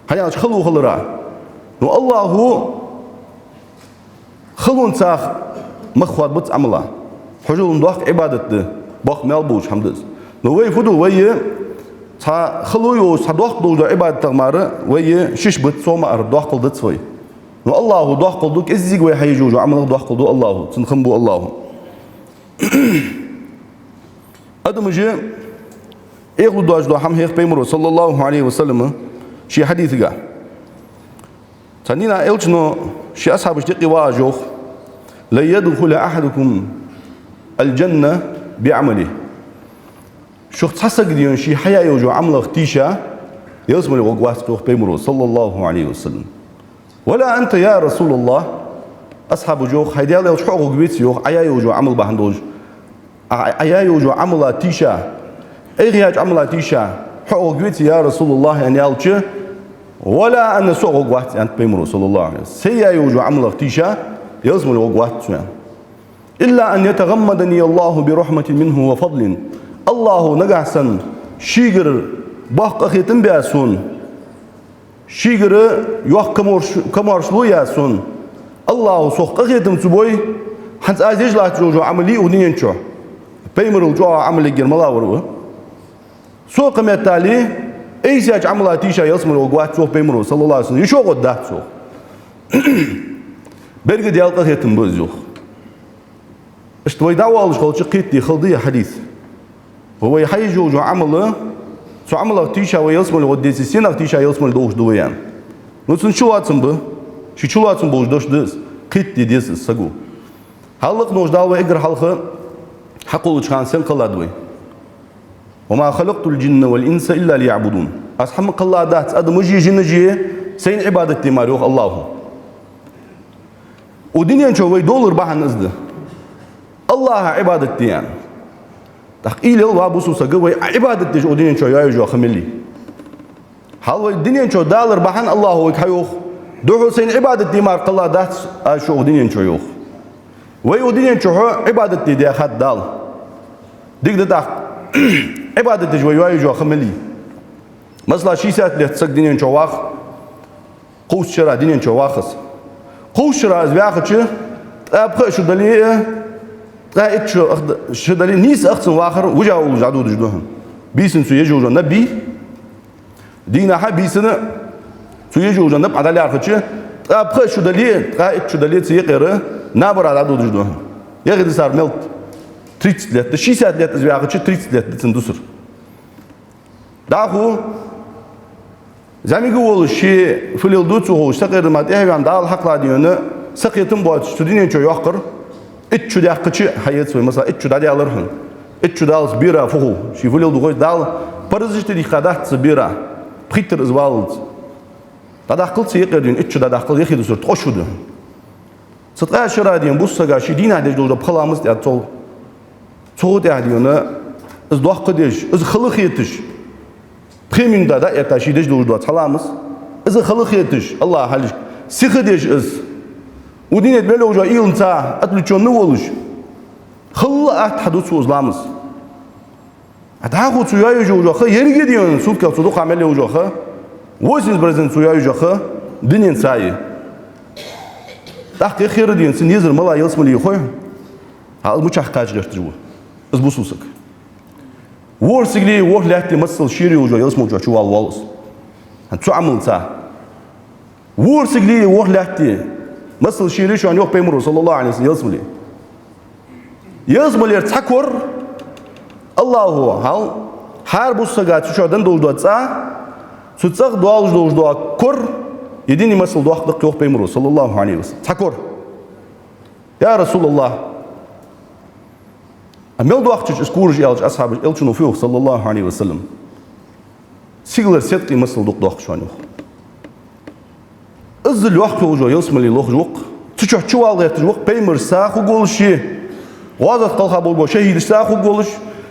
ХӀана аьлча хало хилара. Но АллахӀа халонца мах хоадабац Ӏамала. Хьажол доккха Ӏибадат да, боккха маьл болаш хӀама да из. Но вай фу ду, вай цхьа хало йолаш, цхьа доккха долаш дола Ӏибадатах мара вай шиш бац, цох мара доккхал дац вай. Но АллахӀа доккхал ду, кӀеззига вай хьаеш йолча Ӏамалах доккхал ду АллахӀа, цун хам бу АллахӀа. Адамаша эхь лу доацаш дола хӀама хьех пайхамара, саллаллаху Ӏалайхи ва саллам, ший хьадисага. Цхьан дийнахьа Элчано ший асхьабашта юкъе вагӀаш йоах: «لن يدخل أحدكم الجنة بعمله». Шух цхьа саг дийна ший хьаяь йолча Ӏамалах тийша ялсмале гӀоргвац, йоах пайхамара, саллаллаху Ӏалайхи ва саллам. «ولا أنت يا رسول الله». Асхьабаша йоах: «ХӀай Даьла Элча, хьо а гӀоргвеций, йоах, Ӏа яь йолча Ӏамал бахьан долаш? Ӏа, Ӏа яь йолча Ӏамала тийша, эхь яьча Ӏамала тийша, хьо а гӀоргвеций, я РасулаллахӀ?» аьнна аьлча: «ولا أنا», со а гӀоргвац, аьннад пайхамара, саллаллаху Ӏалайхи ва саллам. Се яь йолча Ӏамалах тийша ялсмале гӀоргвац со, аьнна. «إلا أن يتغمدني الله برحمة منه وفضل». АллахӀа нагахьа санна шийгара боккха къахетам баь сона, шийгара йоккха камаьрш-, камаьршал яь сона, АллахӀа сох къахетам цу бой, хӀанз аз еш латташ йолча Ӏамале укх дунен чу пайхамарал чӀоагӀа Ӏамал ергьяр мала вар ва. Со кхы меттел айса яьча Ӏамала тийша ялсмале гӀоргвац, йоах пайхамара, саллаллаху Ӏалайхи ва саллам, йиш йоагӀаргдац, йоах. Беррига Даьла къахетам ба из, йоах. Иштта вай дӀаоалаш хилча, кхетаде хала да ер хьадис. Ва вай хьаеш йолча Ӏамала, цу Ӏамалах тийша вай ялсмале гӀоргдеций, сенах тийша ялсмале долаш да вай, аьнна. Ну, цун чулоацам ба, ший чулоацам болаш дош да из, кхетаде деза из саго. Хьалха лакхе волча Дала вай эггара хьалха хьакхоллача хана сенна кхеллад вай? «وما خلقت الجن والإنس إلا ليعبدون». Аз хӀама кхелла дац, адамаши жинаши сайна Ӏибадат де мара, йоах АллахӀа. Укх дунен чу вай долар бахьан из да, АллахӀа Ӏибадат де, аьнна. ТӀаккха уйла ел, ва бусалба саг, вай Ӏибадат деш укх дунен чу йоаеш йола ха мел я? Хьал вай дунен чу далар бахьан АллахӀа вайга хьайоах: «Духхьал сайна Ӏибадат де мара кхелла дац аз шо укх дунен чу», йоах. Вай укх дунен чу Ӏибадат де даьхад Дала. Дика да тӀаккха, Ӏибадат деш вай йоаеш йола ха мел я? Масала, шестьдесят лет саг дунен чу вах, кхувсача шера дунен чу вах из. Кхувсача шера из ваьхача, ткъаь пхи шу дале а, ткъаь итт шу ах-, шу дале а, нийсса ах цун вахар вижа уллаш дӀадодаш да хьона. Бийсанна цо еш йолаш йола наб йий, дийнахьа а, бийсанна а цо еш йолаш йола наб Ӏа дӀалаьрхӀача, ткъаь пхи шу дале а, ткъаь итт шу дале а, цу юкъера наб Ӏа дӀадодаш да хьона. Яхида цар мел да? Тридцать лет да, шестьдесят лет из ваьхача, тридцать лет да цун дусар. ДӀахо зӀамига волаш, ше фу леладу ца ховш, сакъердама тӀехьаваьнна, Дала хьакхелла дийна, сакхетам боацаш, цу дунен чу йоаккхар. Итт шу даьккхача хьаэц вай, масала, итт шу дӀадаьлар хьона. Итт шу даллалца бера фу хов, ше фу леладу ховш, Дала паразашта дийхка дац цу бера, пхийттара из валлалца. ДӀадаккхал цу юкъера дийна, итт шу дӀадаккхал, яхида цар ткъо шу да. Цу ткъаь шера дийна бусалба сага ший дийнахьа деш долаш дола пхи ламаз тӀа цул. Цу гӀу тӀехьа дийна, из доккха деш, из хала хеташ, пхи минута дӀаэтта ше деш долаш дола цхьа ламаз, из хала хеташ, АллахӀа хьалхашка сиха деш из. Укх дунен тӀа мел йолаш йола уйланца отвлечённый волаш, хала атта хьаду цо из ламаз. А дӀахо цо йоаеш йола ха, еррига дийна сутках цо дукха мел йола ха, восемьдесят процент цо йоаеш йола ха дунен ца я. ТӀаккха яххера дийна цун езар мала ялсмале я хой хьона? ХӀа, из мичахьа кхача гӀерташ ва? Из бусалба саг. ВорхӀ сигале, ворхӀ лаьтте масала шера йолаш йола ялсмала чу чувала воалл из. ХӀа, цу Ӏамалца. ВорхӀ сигале, ворхӀ лаьтте масала шера я шоана, йоах Пайхамаро, صلى الله عليه وسلم, ялсмале. Ялсмалера цхьа кор, АллахӀа хьал, хӀара бусалба сага цу чу денна долаш дола цӀа, цу цӀагӀа долаш долаш дола кор, е дунен масала доккха да-кх, йоах Пайхамаро, صلى الله عليه وسلم. Цхьа кор. Я РасулаллахӀ, а мел доккхача из кораш, аьлча асхьабаша, Элчано фу йоах, صلى الله عليه وسلم? Сигалара седкъий масала дукха доккха шоана, йоах. Иззал йоккха йолаш йола ялсмале лохаш ва-кх, цу чу чувала гӀерташ ва-кх, пайхамарашца хургволаш, гӀазота кхелха болаш бола шахӀидашца хургволаш,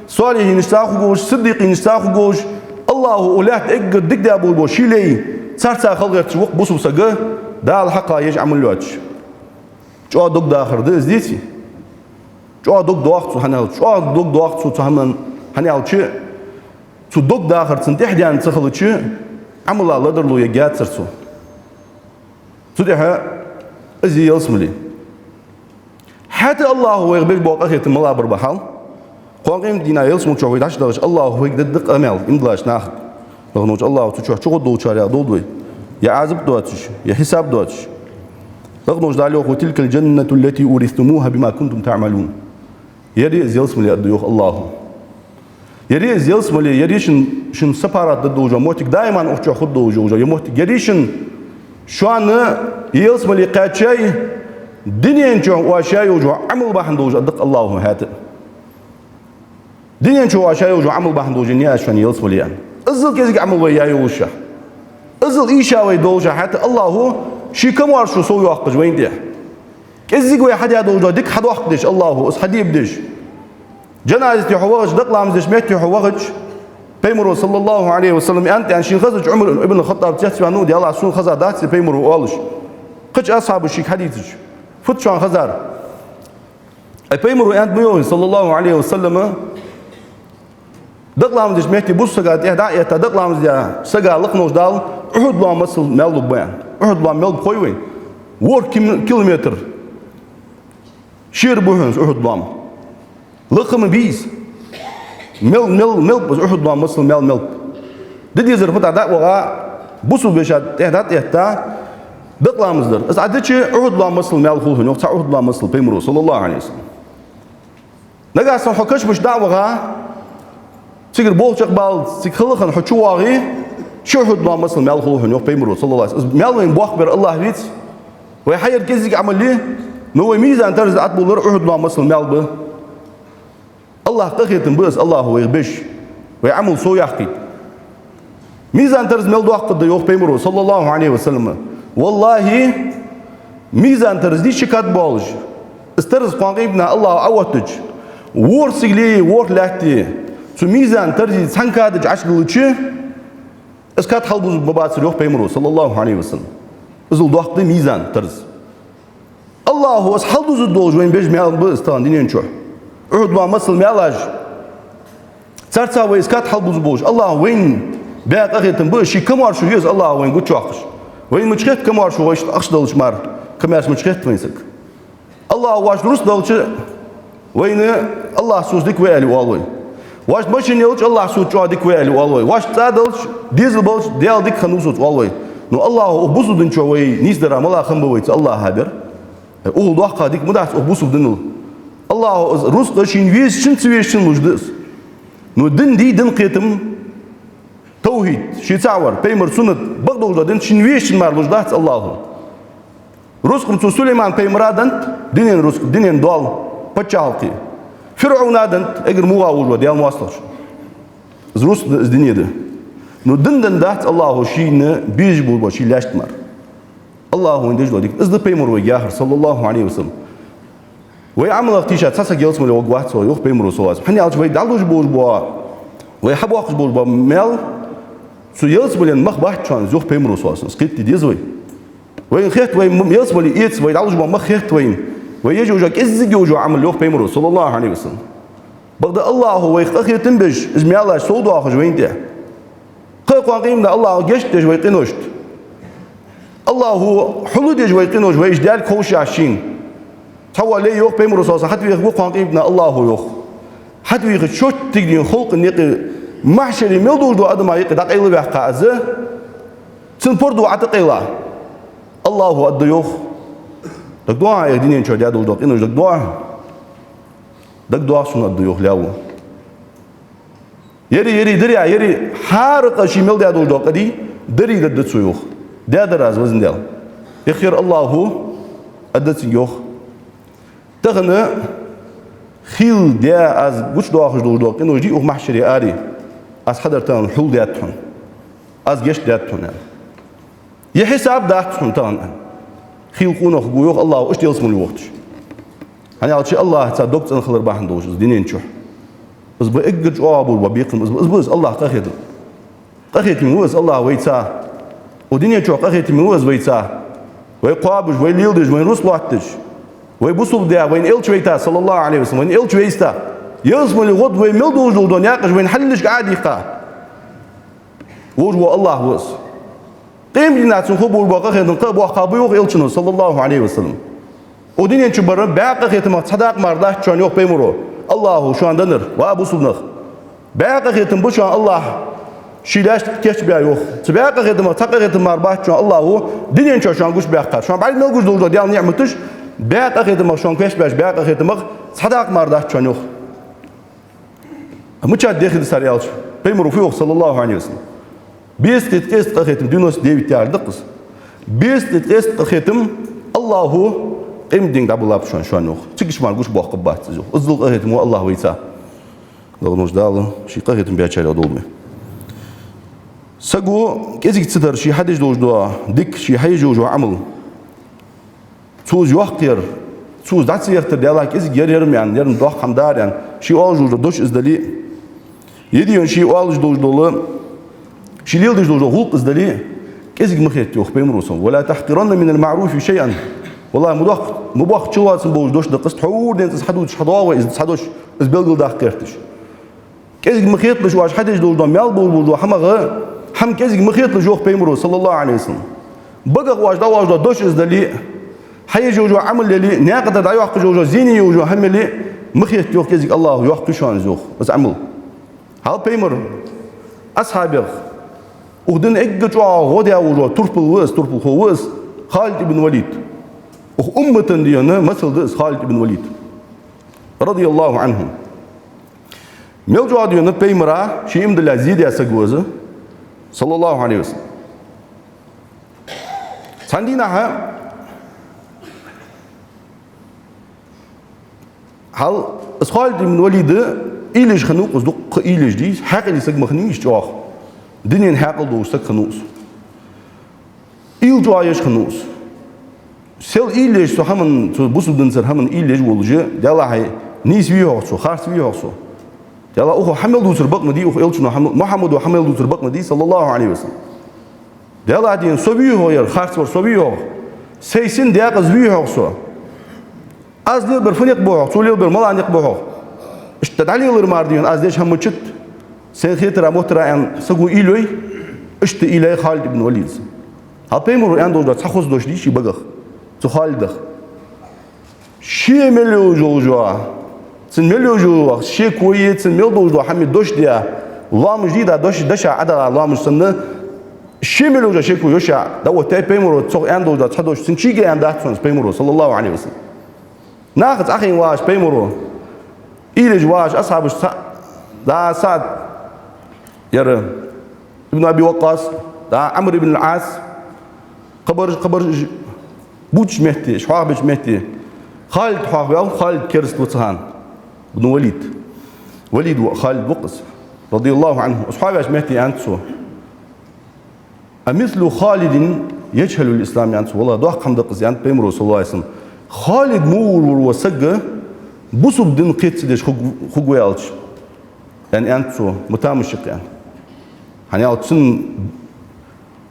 солихӀинашца хургволаш, сиддикъинашца хургволаш, АллахӀа укх лаьтта эггара дика даь болаш бола ший лай, царца хила гӀерташ ва-кх бусалба саг, Дала хьакхелла еш Ӏамал йоацаш. ЧӀоагӀа дог дахар да из, деций? ЧӀоагӀа дог доах цо, хӀана аьлча, чӀоагӀа дог доах цо цу хӀаман, хӀана аьлча, цу дог дахар цун тӀехьа даьнна ца хилча, Ӏамала ледарло ергьяцар цо. Цу тӀехьа из я ялсмале. ХӀаьта АллахӀа вайх беш бола къахетам мала бар ба хьал? Кхоана къемата дийнахьа ялсмала чу вай дӀачудахача, АллахӀа вайга дергда къамаьл иман диллача нахага. Лакха волча АллахӀа цу чу чугӀоргдолчарех долда вай, е Ӏазап доацаш, е хьисап доацаш. Лакха волча Дала йоах: «وتلك الجنة التي أورثتموها بما كنتم تعملون». Ер я из ялсмале, аргда йоах АллахӀа. Ер я из ялсмале, ер я шун, шун сапарат дергдолаш дола моттиг, даиман укх чу хургдолаш дола ер моттиг. Ер я шун, шоана ялсмале кхаьчай, дунен чу оаш яь йолаш йола Ӏамал бахьан долаш, аргда-кх АллахӀа хӀаьта. Дунен чу оаш яь йолаш йола Ӏамал бахьан долаш еннай аз шоана ялсмале, аьнна. Иззал кӀезига Ӏамал вай яь йолаш, иззал ийша вай долаш, хӀаьта АллахӀа ший камаьршо совйоаккхаш вайна тӀа. КӀезига вай хьадаь долаш дола дика хьадоаккхадеш АллахӀа, из хьадебадеш. Жаназа тӀа хьо вахача, дакъа ламаз деча метте хьо вахача, Пайхамаро, صلى الله عليه وسلم, аьннад, аьнна, шийна хезача Ӏумар ибн ХаттӀаба цецваьннав: «Даьллахь, сона хеза дац из Пайхамаро», оалаш. Кхыча асхьабаша шийга хьадийцача: «Фуд шоана хезар?» Ай, Пайхамаро аьннад ма йоахий, صلى الله عليه وسلم, дакъа ламаз деча метте бусалба сага тӀехьа дӀа а этта, дакъа ламаз даь сага, лакха волча Дала, Ухьуд лоам масала маьл лургба, аьнна. Ухьуд лоам мел ба хой вайна? ВорхӀ ким-, километр шера ба хьона из Ухьуд лоам. Лакха ма бий из. Мел, мел, мел ба из Ухьуд лоам масала маьл, мел ба. Ди дезар фу да, дӀа а ваха, бусалба веший тӀехьа дӀа а этта, дакъа ламаз дар. Из Ӏа дича, Ухьуд лоам масала маьл хул хьона, йоах, цхьа Ухьуд лоам масала, Пайхамаро, صلى الله عليه وسلم. Нагахьа санна хьо кашамашка дӀа а ваха, цигара болх чакхбаллалца, цига хала хинна хьо чувоагӀе, ши Ухьуд лоам масала маьл хул хьона, йоах Пайхамаро, صلى الله عليه وسلم. Из маьл вайна боккха бер АллахӀ веций? Вай хьаер кӀезига Ӏамал я, но вай мизан-тараза тӀа Ӏобиллар Ухьуд лоам масала маьл ба. АллахӀа къахетам ба из, АллахӀа вайх беш, вай Ӏамал совъяккхийта. Мизан-тараза мел доккха да, йоах Пайхамаро, صلى الله عليه وسلم. ВаллахӀи, мизан-тараза дийша кад болаш, из тараза кхоана къемата дийнахьа АллахӀа Ӏооттача, ворхӀ сигале, ворхӀ лаьтте цу мизан-тараза цхьан када чу Ӏочудиллача, из кад хьалбузаргбацар, йоах Пайхамаро, صلى الله عليه وسلم. Иззал доккха да мизан-тараза. АллахӀа из хьалдузаргдолаш вайна беш маьл ба из тахан дунен чу. Ухьуд лоам масала маьлаш, царца вай из кад хьалбузаргболаш, АллахӀа вайна баь къахетам ба, ший камаьршо я из АллахӀа вайна гучайоаккхаш. Вайна мича хет камаьршо, вай иштта ахча далча мара, камаьршо, мича хет вайна саг? АллахӀа воашта рузкъа далча, вайна АллахӀ соца дика ва аьле оал вай. Воашта машен ялча, АллахӀ соца чӀоагӀа дика ва аьле оал вай. Воашта цӀа далча, дезал балча, Даьла дика хиннав соца оал вай. Но АллахӀа укх бусалба дина чу вай нийсдара мала хам ба вайца АллахӀа хьабер? Укхул доккха дика ма дац укх бусалба динал. АллахӀо из рузкъа шийна везачунна, ца везачунна луш да из. Но дин дий, дин кхетам, тавхьид, ший цаӀ вар, пайхамара суннат, бакъдолча дин шийна везачунна мара луш дац АллахӀо. Рузкъа-м цо Сулейман пайхамара деннад, дунен рузкъа, дунен доал, паччахьалкхе. ФирӀавна деннад, эггара мугӀа волча Даьла моастагӀчо. Из рузкъа да, из дуне да. Но дин деннадац АллахӀо шийна безаш болча ший лаьшта мара. АллахӀо вайна деш дола дика. Из да пайхамара вайга яхар, صلى الله عليه وسلم. Вай Ӏамалах тийша цхьа саг ялсмале гӀоргвац, йоах пайхамара, صلى الله عليه وسلم. ХӀана аьлча вай дӀалуш болаш бола, вай хьабоаккхаш болаш бола маьл, цу ялсмален мах бац шоана, йоах пайхамара, صلى الله عليه وسلم. Из кхетаде деза вай. Вайна хет вай м-, ялсмале эца, вай дӀалуш бола мах хет вайна. Вай еш йола кӀеззига йола Ӏамал, йоах пайхамара, صلى الله عليه وسلم. Бакъда АллахӀо вайх къахетам беш, из маьлаш совдоахаш вайна тӀа. Кхы а кхоана къематдийнахьа АллахӀо гешт деш вай къиношта. АллахӀо хьулдеш вай къиношта, вай уж даьлга ховшаш шийна. Цхьавола лай, йоах пайхамара, صلى الله عليه وسلم, хьатӀавехаргва кхоана къематдийнахьа АллахӀо, йоах. ХьатӀавийха, шоттигден халкъа юкъе, махьшаре мел долаш долча адама юкъе дӀакъайлаваьккха из, цун пурдо ӀотӀакъайла. АллахӀо аргда, йоах: «ДагадоагӀий хьона, Ӏа дунен чу даь долаш дола къинош дагадоагӀий хьона?» «ДагадоагӀа сона», аргда, йоах лаьво. «Ери, ери, дарий, ери, хӀара къа ший мел даь долаш дола къа дий, дарий», аргда цо, йоах. «Даьдар аз, Везан Даьла». Иххар АллахӀо аргда цунга, йоах: «Тахан хийла даь аз гучадоахаш долаш дола къинош дий, укх махьшаре аре, аз хьадар тахан хьулдаьд хьона, аз гешт даьд хьона, аьнна. Е хьисаб дац хьона тахан, аьнна». Хийла къонах гу, йоах, АллахӀо иштта ялсмале вохийташ. ХӀана аьлча АллахӀаца дог цӀена хилар бахьан долаш из дунен чу. Из ба эггара чӀоагӀа болаш бола бекхам, из ба, из ба из АллахӀа къахетам. Къахетаме ва из АллахӀ вайца. Укх дунен чу къахетаме ва из вайца. Вай кхоабаш, вай леладеш, вайна рузкъа лоаттадеш, вай бусалба даь, вайна элча вайта, صلى الله عليه وسلم, вайна элча вайста. Ялсмале гӀоргда вай мел долаш долаш дола наькъаш вайна хьалхашка Ӏодехка. Вож вола АллахӀ ва из. Къематдийнахьа цунна хургболаш бола къахетам кхы а боаккхаргба, йоах элчано, صلى الله عليه وسلم. Укх дунен чу бар бӀаь къахетамах цхьа дакъа мара дац шоана, йоах пайхамара. АллахӀо шоана деннар, ва бусалба нах, бӀаь къахетам ба шоана АллахӀа ший лаьшта кийчбаь, йоах. Цу бӀаь къахетамах цхьа къахетам мара бац шоана АллахӀо дунен чу шоана гучабаьккхар. Шоана бӀарга мел гуш долаш дола Даьла ниӀматаш, бӀаь къахетамах шоана кийчбаьча бӀаь къахетамах цхьа дакъа мара дац шоана, йоах. Мичад дехида цар аьлча, пайхамара фу йоах, صلى الله عليه وسلم? Бесткъеи ткъеста къахетам, девяносто девять яхар да-кх из. Бесткъеи ткъеста къахетам АллахӀо къематдийнга дӀабиллаб шоана, шоана, йоах. Цига мара гучабоаккхаргбац из, йоах. Иззал къахетаме ва АллахӀ вайца. Дала, Дала ший къахетам баьчарех долда вай. Саго кӀезига ца дар ший хьадеш долаш дола дика, ший хьаеш йолаш йола Ӏамал. Цо из йоаккхар, цо из дӀа ца яхийтар, Даьлах кӀезига яр-яр-м аьнна, яр-м доккха хӀама дар аьнна, ший оалаш долаш дола дош из дале а, е дий хьона ший оалаш долаш дола, ший леладеш долаш дола гӀулакх из дале а, кӀезига ма хетта, йоах пайхамара, صلى الله عليه وسلم: «ولا تحقرن من المعروف شيئا». ВаллахӀи, ма доккха, ма боккха чулоацам болаш дош да-кх из, тхьовра денз из хьадувцаш хьадоагӀа вай из цхьа дош, из белгалдаккха гӀерташ. КӀезига ма хеталаш оаш хьадеш долаш дола, маьл болаш бола хӀамах, хӀама кӀезига ма хеталаш, йоах пайхамара, صلى الله عليه وسلم. Багах оаш дӀаоалаш дола дош из дале а, хьаеш йолаш йола Ӏамал яле а, наькъа тӀара дӀайоаккхаш йолаш йола зене йолаш йола хӀама яле а, ма хетта, йоах, кӀезига АллахӀо йоаккхаргья шоана из, йоах, из Ӏамал. Хьал пайхамара асхьабех укх дина эггара чӀоагӀа гӀо даь волаш вола турпал ва из, турпалхо ва из, Халид ибн Валид. Укх уммата, дий хьона, масал да из Халид ибн Валид, رضي الله عنه. Мел чӀоагӀа, дий хьона, пайхамара ший иман диллалца зе даь саг ва из, صلى الله عليه وسلم. Цхьан дийнахьа хьал из Халид ибн Валид уйла еш хиннав-кх из, дуккха уйла еш, дий, хьаькъале саг ма хиннавий из чӀоагӀа. Дунен хьаькъал долаш саг хиннав из. Уйла чӀоагӀа еш хиннав из. Сел уйла еш цу хӀаман, цу бусалба динцара хӀаман уйла еш волаш, Даьллахьа, нийса вий-хьогӀ со, харц вий-хьогӀ со? Даьллахьа, укхо хьа мел дувцар бакъ ма дий, укх элчано хьа мел, Мухьаммадо хьа мел дувцар бакъ ма дий, صلى الله عليه وسلم. Даьллахьа, дий хьона, со вий-хьогӀ ер, харц вар со вий-хьогӀ? Сай син даькъаза вий-хьогӀ со? Аз лелабар фу никъ ба-хьогӀ, цо лелабар малагӀа никъ ба-хьогӀ? Иштта дӀалелар мара, дий хьона, аз деш хӀама мичад, сайна хетар моттар, аьнна, саго уйла йой, иштта уйла йой Халид ибн Валида. Хьал пайхамара аьнна долаш дола цхьа хоза дош дий ший багах, цу Халидах. Ше мел йолаш йола, цун мел йолаш йола шеко е, цун мел долаш дола хӀама дош де, лоамаш дий да, дош, дош Ӏодала лоамаш санна, ше мел йолаш йола шеко йоша дӀаоттаяй пайхамара, цох аьнна долаш дола цхьа дош, цун чига аьнна дац хьона из пайхамара, صلى الله عليه وسلم. Нахаца Ӏохайна вагӀаш пайхамара, Ийлеш вагӀаш асхьабаш цхьа, да СаӀд, яр Ибн Аби Ваккъас, да Ӏамр ибн ал-Ӏас, кхыбараш, кхыбараш бувцача метте, уж хьоахабеча метте, Халид хьоахаваьв, Халид кераста ва цу хана, ибн Валид. Валид ва, Халид ва-кх из, радияллаху Ӏанху. Из хьоахаваьча метте аьннад цо: «أمثل خالد يجهل الإسلام», аьннад цо. «ВаллахӀи, доккха хӀама да-кх из», аьннад Пайхамаро, саллаллаху Ӏалайхи ва саллам. «Халид мо вар ва саг, бусалба дин кхетадеш хург-, хургва аьлча», аьнна, аьннад цо, «ма тамаш я-кх», аьнна. ХӀана аьлча цун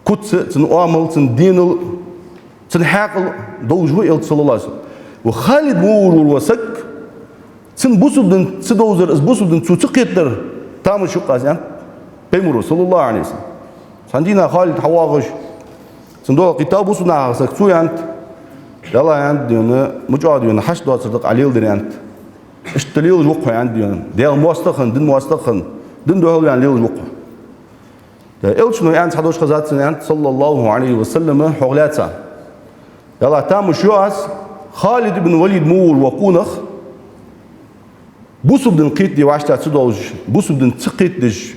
куц, цун оамал, цун денал, цун хьаькъал долаш ва элча, саллаллаху Ӏалайхи ва саллам. Ва Халид мо вар ва саг, цун бусалба дин ца довзар, из бусалба дин цо ца кхетадар тамаш я-кх аз, аьннад Пайхамаро, саллаллаху Ӏалайхи ва саллам. Цхьан дийнахьа Халид хьавоагӀаш, цунна духьалкхийттав бусалба нахах саг, цо аьннад: «Ялла, — аьннад, — дена, мичахьа дена хьашт доацар да-кх Ӏа леладер», аьннад. «Иштта лелаш ва-кх хьо, — аьннад, — дена, Даьла моастагӀа хинна, дин моастагӀа хинна, дин духьал ваьнна лелаш ва-кх хьо». ТӀаккха элчано аьннад цхьа дош, хезад цунна, аьннад, саллаллаху Ӏалайхи ва саллам, хьох лаьца: «Ялла, тамаш ю аз, Халид ибн Валид мо вар ва къонах, бусалба дин кхетаде вӀаштӀехьа ца доалаш, бусалба дин ца кхетадеш,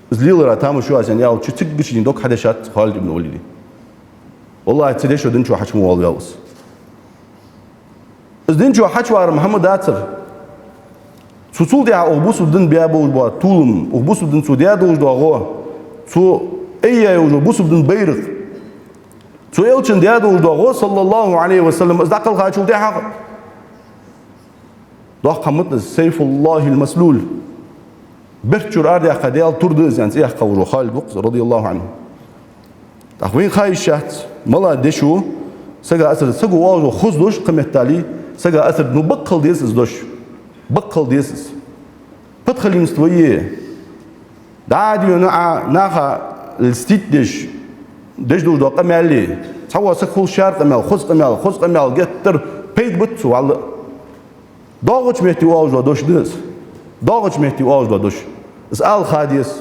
из лелара тамаш ю аз», аьнна, аьлча, цигга ший дог хьадешад Халид ибн Валида. ВаллахӀи, цу дешо дин чу хьачу ма воалаваьв из. Из дин чу хьачувар-м хӀама дацар. Цо цул тӀехьа укх бусалба дина баь болаш бола толам, укх бусалба дина цо даь долаш дола гӀо, цо айяь йолаш йола бусалба дина байракх, цо элчана даь долаш дола гӀо, саллаллаху Ӏалайхи ва саллам, из дӀакхелхачул тӀехьагӀа, доккха хӀама да из, «سيف الله المسلول», берта чура арадаьккха Даьла тур да из, аьнна, цӀи яьккха волаш вола Халид ва-кх из, радияллаху Ӏанху. ТӀаккха вайна ха йиш яц, малагӀа деша сага асар, саго оалаш дола хоза дош, кхыметтел, сага асар, ну, баккхал деза из дош. Баккхал деза из. Подхалимство я. ДӀа а дена Ӏа наха льстить деш, деш долаш дола къамаьл я. Цхьавола саг хул шера къамаьл, хоза къамаьл, хоза къамаьл геттара пайда бац цо, валлахӀи. ДоагӀача метте оалаш дола дош да из. ДоагӀача метте оалаш дола дош. Из ала ха деза.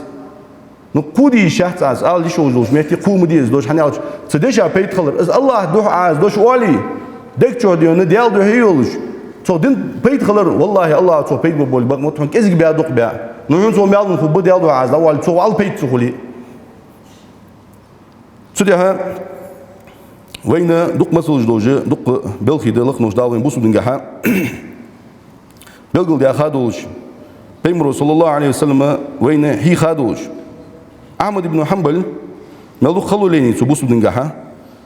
Ну, кхо де йиш яц Ӏа из, ала йиш йолаш долча метте кхо ма де из дош, хӀана аьлча, цу деша пайда хилар. Из АллахӀа духьа Ӏа из дош оале, дег чу а дена, Даьла духьа йолаш, цох дина пайда хилар, валлахӀи, АллахӀа цох пайда бергболаш ба-кх, мотт хьона кӀезига баь, дукха баь. Ну, хьона цох маьл хургба Даьла духьа Ӏа из дӀаоале, цох ала пайда ца хуле. Цудухьа вайна дукха масалаш долаш, дукха белхий да лакхнуш Дала вайна бусалба дингахьа. Белгалдаьха долаш, Пайхамаро, саллаллаху Ӏалайхи ва саллам, вайна хьийха долаш, Ахьмад ибн Хьанбал мел дукха хало лайнай цо бусалба дингахьа,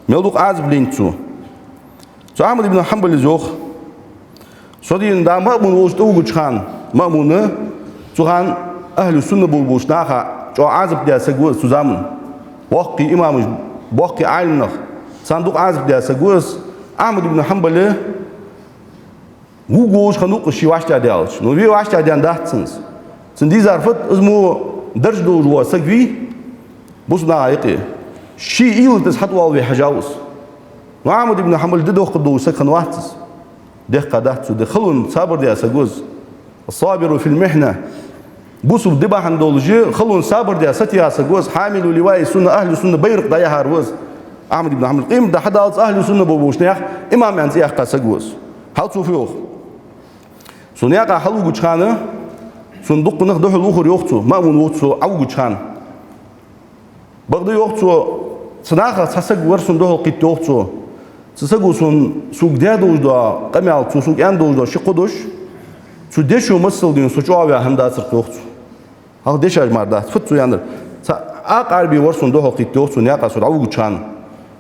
мел дукха Ӏазап лайнай цо. Цу Ахьмад ибн Хьанбала йоах: со дийна да Маъмун волча тӀавугача хана, Маъмун, цу хана ахӀлу сунна болча наха чӀоагӀа Ӏазап даь саг ва из цу заман. Боккхий имамаш, боккхий Ӏалимнах, царна дукха Ӏазап даь саг ва из. Ахьмад ибн Хьанбал вувргволаш хиннав-кх из ше вӀаштӀехьадаьлча. Ну, ве вӀаштӀехьадаьнна дац цунна из. Цунна дийзар фуд, из мо дарж долаш вола саг вий, бусалба наха юкъе. Ший уйланца из хьатӀавоалаве хьежав из. Ну, Ахьмад ибн Хьанбал ди дохкаш долаш саг хиннавац из. Дехка дац цо ди. Халонца сабар даь саг ва из. الصابر في المحنة. Бусалба ди бахьан долаш халонца сабар даь, сатеха саг ва из, حامل لواء السنة, ахӀлу сунна байракх дӀаяхьар ва из. Ахьмад ибн Хьанбал, къематди хьадаллалца ахӀлу сунна болча наьха имам аьнна цӀи яьккха саг ва из. Хьал цо фу йоах? Со наькъа хьалвугача хана, сона дукха нах духьал ухар, йоах цо, Маъмун волча со Ӏовугача хана. Бакъда, йоах цо, цу нахах цхьа саг вар сона духьалкхийтта, йоах цо. Цу саго сона, сога даь долаш дола къамаьл, цо сога аьнна долаш дола ши-кхо дош, цу дешо масал дийна со чӀоагӀа ваь хӀама дацар-кх, йоах цо. Хьалха дешаш мара дац, фуд цо аьннар. Цхьа акха Ӏарбе вар сона духьалкхийтта, йоах цо, наькъа со дӀавугача хана.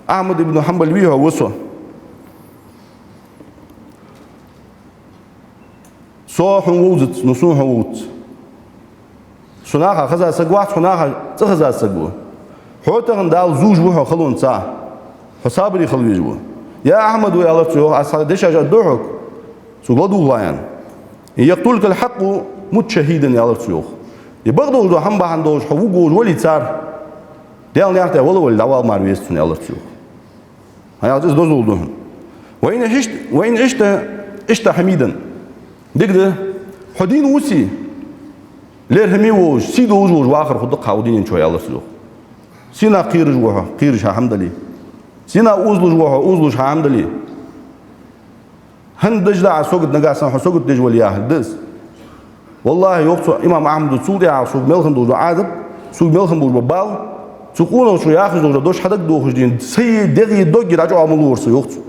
Ахьмад ибн Хьанбал вий хьо, ва со. Со хьона вовзац, ну, со хьона вовзац. Со наха хеза саг вац, хьо наха цӀихеза саг ва. Хьо тахан Дала зувш ва хьо халонца. Хьо сабаре хила везаш ва. Я Ахьмад, ва, аьлар цо, йоах, аз хьа дешаш аргда хьога, сога ладувгӀалахь, аьнна. إن يقتلك الحق مت شهيدا, аьлар цо, йоах. Е бакъдолаш дола хӀама бахьан долаш хьо вувргволаш вале цар, Даьла наькъа тӀа вала вале, дӀавала мара веза цунна, аьлар цо, йоах. ХӀана аьлча из дозал да хьона. وإن عشت، وإن عشت، عشت حميدا. Дика да, хьо дийна вусе, лерхӀаме волаш, сий долаш волаш вахар хургда-кх хьо укх дунен чу, аьлар цо, йоах. Сенах кхераш ва хьо, кхераш хьа хӀама дале. Сенах озалуш ва хьо, озалуш хьа хӀама дале. ХӀана деш да Ӏа сагот, нагахьа санна хьо сагот деш вале, яхилга да из. «ВаллахӀи, — йоах цо, — имам Ахьмада, цул тӀехьагӀа сога мел хинна долаш дола Ӏазап, сога мел хинна болаш бола бала, цу къонахчо яхаш долаш дола дош хьадагадохаш дийна, сай дегӀи дог дӀачӀоагӀа ма лору са», — йоах цо.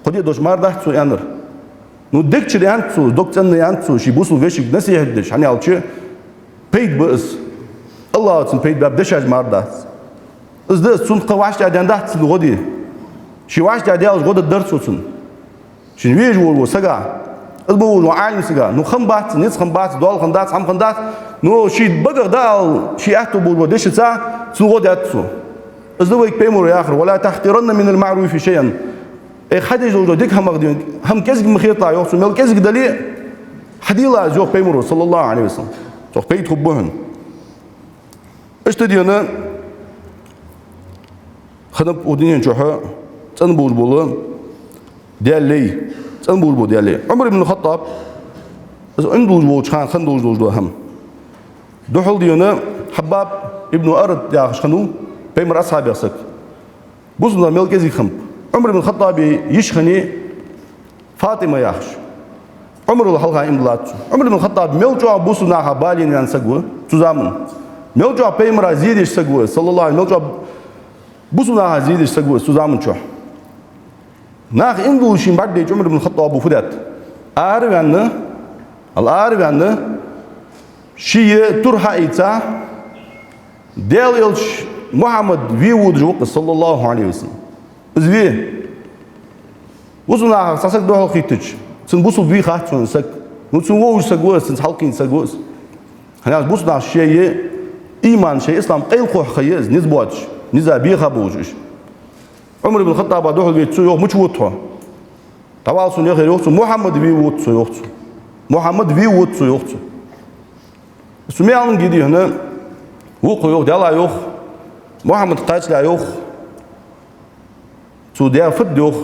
«Кхо-диъ дош мара дац цо аьннар». Ну, дег чура аьннад цо, дог цӀенна аьннад цо, ший бусалба вешийга насихьат деш, хӀана аьлча, пайда ба из. АллахӀаца пайда баьб дешаш мара дац. Из да из, цунна кхы вӀаштӀехьа даьннадац цун гӀо де. Ше вӀаштӀехьа даьлча гӀо дергдар цо цунна. Шийна везаш волча сага, из ма везаш волча Ӏалим сага, ну, хам бац, низ хам бац, доал хам дац, хӀама хам дац, ну, ший багах да аьнна, ший аьттув болаш волча дешаца цунна гӀо даьд цо. Из да вайга пайхамара яхар: «ولا تحقرن من المعروف شيئا». Ай, хьадеш долаш дола дика хӀамах дийна хӀама кӀезига ма хеталахь, йоах цо, мел кӀезига дале а, хьадийла из, йоах пайхамара, صلى الله عليه وسلم. Цох пайда хургба хьона. Иштта дийна, хиннаб укх дунен чухь цӀена болаш бола Даьла лай, цӀена болаш бола Даьла лай. Ӏумар ибн Хаттаб, из иман диллаш волча хана хинна долаш дола хӀама. Духхьал дийна Хьаббаб ибн Арат яхаш хиннав пайхамара асхьабех саг. Бусалба нах мел кӀезига хиннаб. Ӏумар ибн Хаттаба йиша хиннай ФатӀима яхаш. Ӏумарал хьалха иман диллад цо. Ӏумар ибн Хаттаб мел чӀоагӀа бусалба наха бала енна ваьнна саг ва цу заман. Мел чӀоагӀа пайхамара зе деш саг ва, صلى الله عليه وسلم, мел чӀоагӀа бусалба наха зе деш саг ва цу заман чухь. Наха иман дуллаш шийна бӀаргадайча, Ӏумар ибн Хаттаба фу даьд? Араваьнна, ала араваьнна, ший тур хьаийца, Даьла элча Мухьаммад ве водаш ва-кх из, صلى الله عليه وسلم. Из ве. Бусалба нахах цхьа саг духьалкхийттача, цунна бусалба вий хац хьона саг. Ну, цунна вовзаш саг ва из, цунца хьалкхийна саг ва из. ХӀана аьлча бусалба нах шоай иман, шоай ислам къайлакхухьа ха я из, низ боацаш, низа беха болаш уж. Ӏумар ибн Хаттаба духьал вайта цо йоах: «Мича вода хьо?» «ДӀавала сона юхера», — йоах цо, — «Мухьаммад ве вода со», — йоах цо. «Мухьаммад ве вода со», — йоах цо. Цу мехалан гиди хьона, вокхо йоах, Даьла йоах, Мухьаммад кхаччалца йоах, цо даь фуд йоах,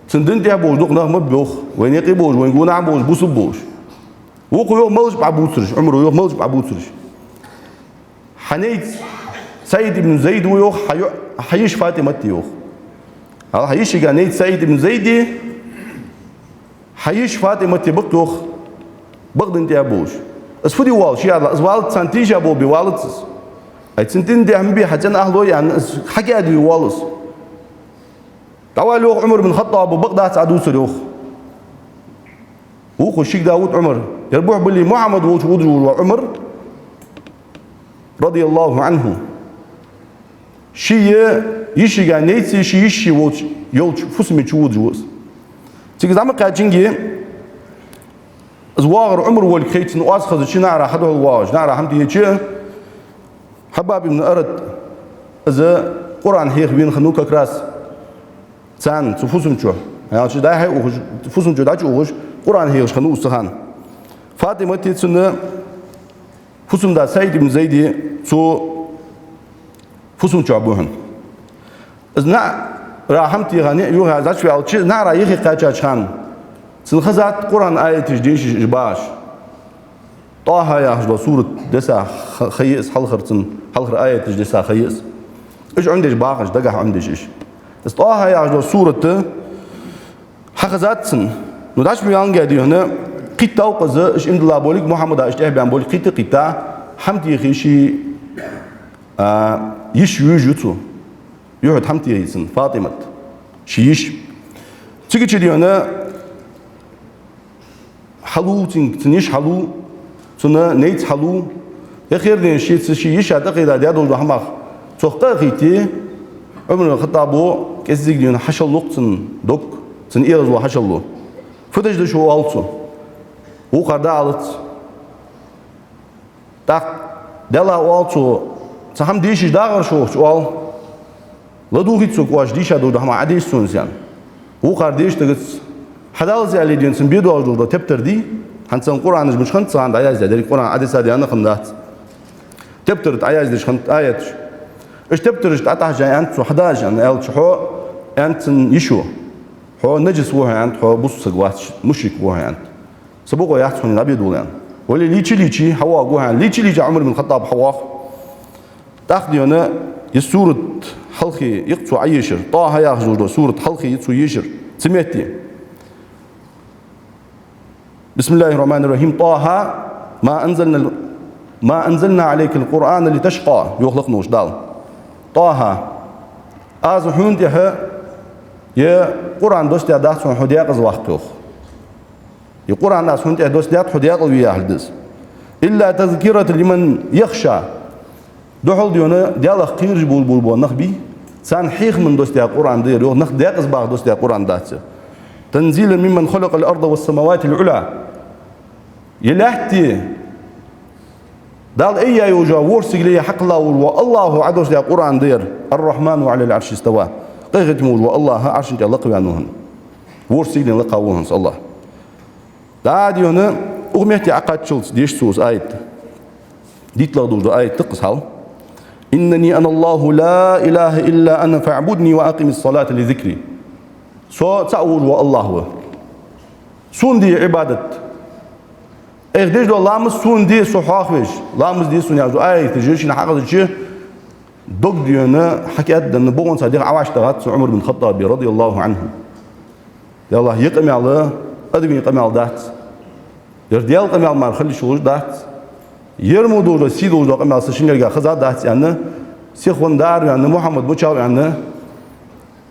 цун дина тӀа болаш дукха нах ма ба йоах, вайна юкъе болаш, вайна гонахьа болаш, бусалба болаш. Вокхо йоах, малаш ба Ӏа бувцараш, Ӏумара йоах, малаш ба Ӏа бувцараш. Хьа найц СаӀид ибн Зайд ва йоах, хьа йо-, хьа йиша ФатӀимат я йоах. Ала хьа йишийга найц СаӀид ибн Зайд я, хьа йиша ФатӀимат я ба-кх йоах, бакъ дина тӀа болаш. Из фу де воалл ший, аьлча, из валац царна тийша болх бе валац из. Ай, цун дина тӀа ма бе хьа цӀен ахӀлой, аьнна, из хьакӀаьда ве воалл из. ДӀавала йоах Ӏумар ибн Хаттаба, бакъ дац Ӏа дувцар йоах. Вокхо шийга да вут Ӏумар. Ер бухь бале Мухьаммад волча водаш вола Ӏумар, رضي الله عنه, ший йишийга найце, ший йиша волча, йолча фусаме чу водаш ва из. Цига зӀамига кхаьчанге, из воагӀар Ӏумар волга хайча, оаз хазача наӀара хьадухьал воагӀаш, наӀара хӀама тӀаеча, Хьаббаб ибн Арат, из Къуръан хьеха вена хиннав как раз царна, цу фусам чу. Аьлча, дӀа-хьа ухаш, фусам чу дӀачуухаш, Къуръан хьехаш хиннав из цу хана. ФатӀимати цун фусам-да СаӀид ибн Зайди цу фусам чу ба хьона. Из наӀара хӀама теха, ниӀ юха дӀачуваьлча, наӀара юхе кхаьчача хана, цунна хезад Къуръан аяташ дешаш уж багӀаш. ТӀахӀа яхаш дола сурат деса ха-, ха я из, хьалхара цун, хьалхара аяташ деса ха я из. Уж Ӏомадеш багӀаш, дагахьа Ӏомадеш уж. Из ТӀахӀа яхаш дола сурат хьахезад цунна. Ну, дӀачу ма ваьллинге дий хьона, кхийттав-кх из, уж иман дилла болга, Мухьаммада уж тӀехьабаьнна болга кхийтта-кхийтта, хӀама техе ший, а, йиша вуьйжу цо. Юхьа тӀа хӀама техе цунна ФатӀимат, ший йиша. Цига чу дий хьона, хьалу, цун, цун йиша хьалу, цун найц хьалу. Эхир дийнахьа шийца ший йиша тӀакхийда даь долаш дола хӀамах цох къа а хийтте, Ӏумар ибн Хаттаба кӀеззига дий хьона хьашал лу-кх цун дог, цун эгӀазло хьашал лу. Фу деш да шо, оал цо. Вокхар дӀаалац. ТӀаккха, Даьла, оал цо, цхьа хӀама дешаш дагӀар шоца, оал. ЛадувгӀийт сога оаш дийша долаш дола хӀама, Ӏодеша сона из, аьнна. Вокхар дешаш дагац. Хьадалац, аьле дий хьона, цун бе доагӀаш долаш дола тептар дий, хӀанз цун Къуръанаш мича хиннад цу хана дӀаяздаь, деррига Къуръан Ӏодеса даьнна хиннадац. Тептар тӀа Ӏояздеш хиннад аяташ. Уж тептараш тӀатӀахьежа аьннад цо, хьадалаш, аьнна, аьлча, хьо, аьннад цун йишо, хьо нажас ва хьо, аьннад, хьо бусалба саг вац, мушрик ва хьо, аьннад. Са бокъо яц хьона, дӀабе дола, аьнна. Вале лийча-лийча хьавоагӀа хьо, аьнна. Лийча-лийча Ӏумар ибн Хаттаб хьавоагӀа. ТӀаккха дий хьона, из сурат хьалхе я-кх цо Ӏоешар. ТӀахӀа яхаш долаш дола сурат хьалхе я цо ешар. Цу метте. بسم الله الرحمن الرحيم. طه. ما أنزلنا ما أنزلنا عليك القرآن لتشقى, йоах лакхаволча Дала. طه. Аз хьона тӀа е Къуръан доссадаьдац хьона хьо декъаза ваккха, йоах. Е Къуръан аз хьона тӀа доссадаьд хьо декъала ве яхилга да из. إلا تذكرة لمن يخشى. Духьал дийна Далах кхераш болаш бола нах бий, царна хьехама доссадаь Къуръан да ер, йоах, нах декъаза баккха доссадаь Къуръан дац ер. تنزيلا ممن خلق الأرض والسماوات العلى. Е лаьтта Дала айяь йолча ворхӀ сигале хьакхелла волаш вола АллахӀо Ӏодоссадаь Къуръан да ер. الرحمن على العرش استوى. КъайгӀа тӀа волаш вола АллахӀ Ӏарша тӀа лакхваьнна ва хьона. ВорхӀ сигален лакха ва хьона из АллахӀ. ДӀа а дийна, укх метте Ӏокхаччалца дешаш цо из аят. ДийтталагӀа долаш дола аят да-кх из хьал: إنني أنا الله لا إله إلا أنا فاعبدني وأقم الصلاة لذكري. Со цаӀ волаш вола АллахӀ ва. Сона де Ӏибадат. Айхьа деш дола ламаз сона де, со хьоахавеш. Ламаз де сона яхаш дола аят, жиршина хьакъазача, дог дийна, хьакъ а денна, бокъонца дегӀ Ӏовашта гӀад цу Ӏумар бин Хаттаба, رضي الله عنه. Далла, ер къамаьл адамий къамаьл дац. Ер Даьла къамаьл мара хила йиш йолаш дац. Ер мо долаш дола, сий долаш дола къамаьл са шиннега хеза дац аьнна, сихвенна дӀаараваьнна, Мухьаммад мичав аьнна,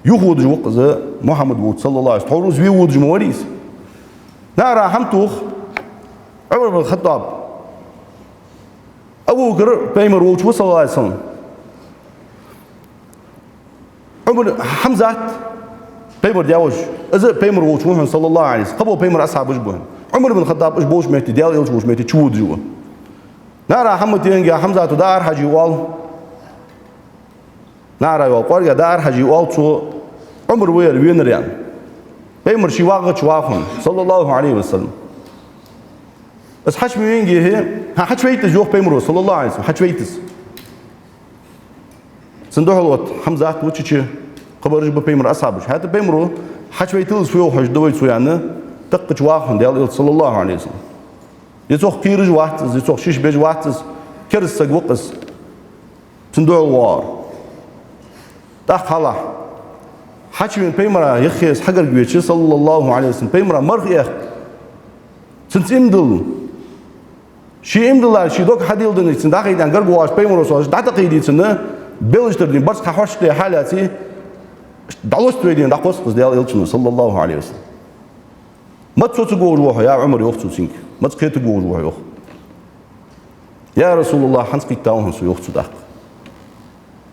юхаводаш ва-кх из Мухьаммад воацаш, صلى الله عليه وسلم. Тхьовра из ве водаш ма варий из. НаӀара хӀама тох Ӏумар бин Хаттаб. Абу Бакр пайхамар волча ва, صلى الله عليه وسلم. Ӏумар, Хьамзат пайхамар даь волаш, из а пайхамар волча ва хьона, صلى الله عليه وسلم. Кхыбола пайхамарий асхьабаш ба хьона. Ӏумар бин Хаттаб уж болча метте, Даьла элча волча метте чуводаш ва. НаӀара хӀама тенга Хьамзата дӀа арахьежа оал. НаӀара йола кӀоарга дӀа арахьежа оал цо, Ӏумар ва ер венар аьнна. Пайхамар ше вагӀача вагӀа хьона, صلى الله عليه وسلم. Из хьачувенге, хӀа, хьачувайта из, йоах пайхамаро, صلى الله عليه وسلم, хьачувайта из. Цун духьал отт Хьамзат ва, цу чу кхыбараш ба пайхамара асхьабаш. ХӀаьта пайхамаро: «Хьачувайтал из, фу йоах хьожаргда вай цо», — аьнна, тӀаккха чу вагӀа хьона Даьла элча, صلى الله عليه وسلم. Е цох кхераш вац из, е цох шиш беш вац из, керста саг ва-кх из. Цун духьал воагӀар. ТӀаккха хьалха хьачувена пайхамара юххе из хьагарга веча, صلى الله عليه وسلم, пайхамара марха эккха, цунца иман дилла. Ше иман диллача, ший дог хьаделладеннача, цунна дӀахайта аьнна гарга воагӀаш пайхамаро, صلى الله عليه وسلم, дӀатӀакхийдий цунна, белаж тара дийна барзкъа хьахьош тӀа хьалаьций, дӀалост вайдийна дӀакхоссац из Даьла элчано, صلى الله عليه وسلم. «Маца соцаргволаш ва хьо, я Ӏумар?» — йоах цо цунга. «Маца кхетаргволаш ва хьо?» — йоах. «يا رسول الله, хӀанз кхийттав хьона со», — йоах цо тӀаккха.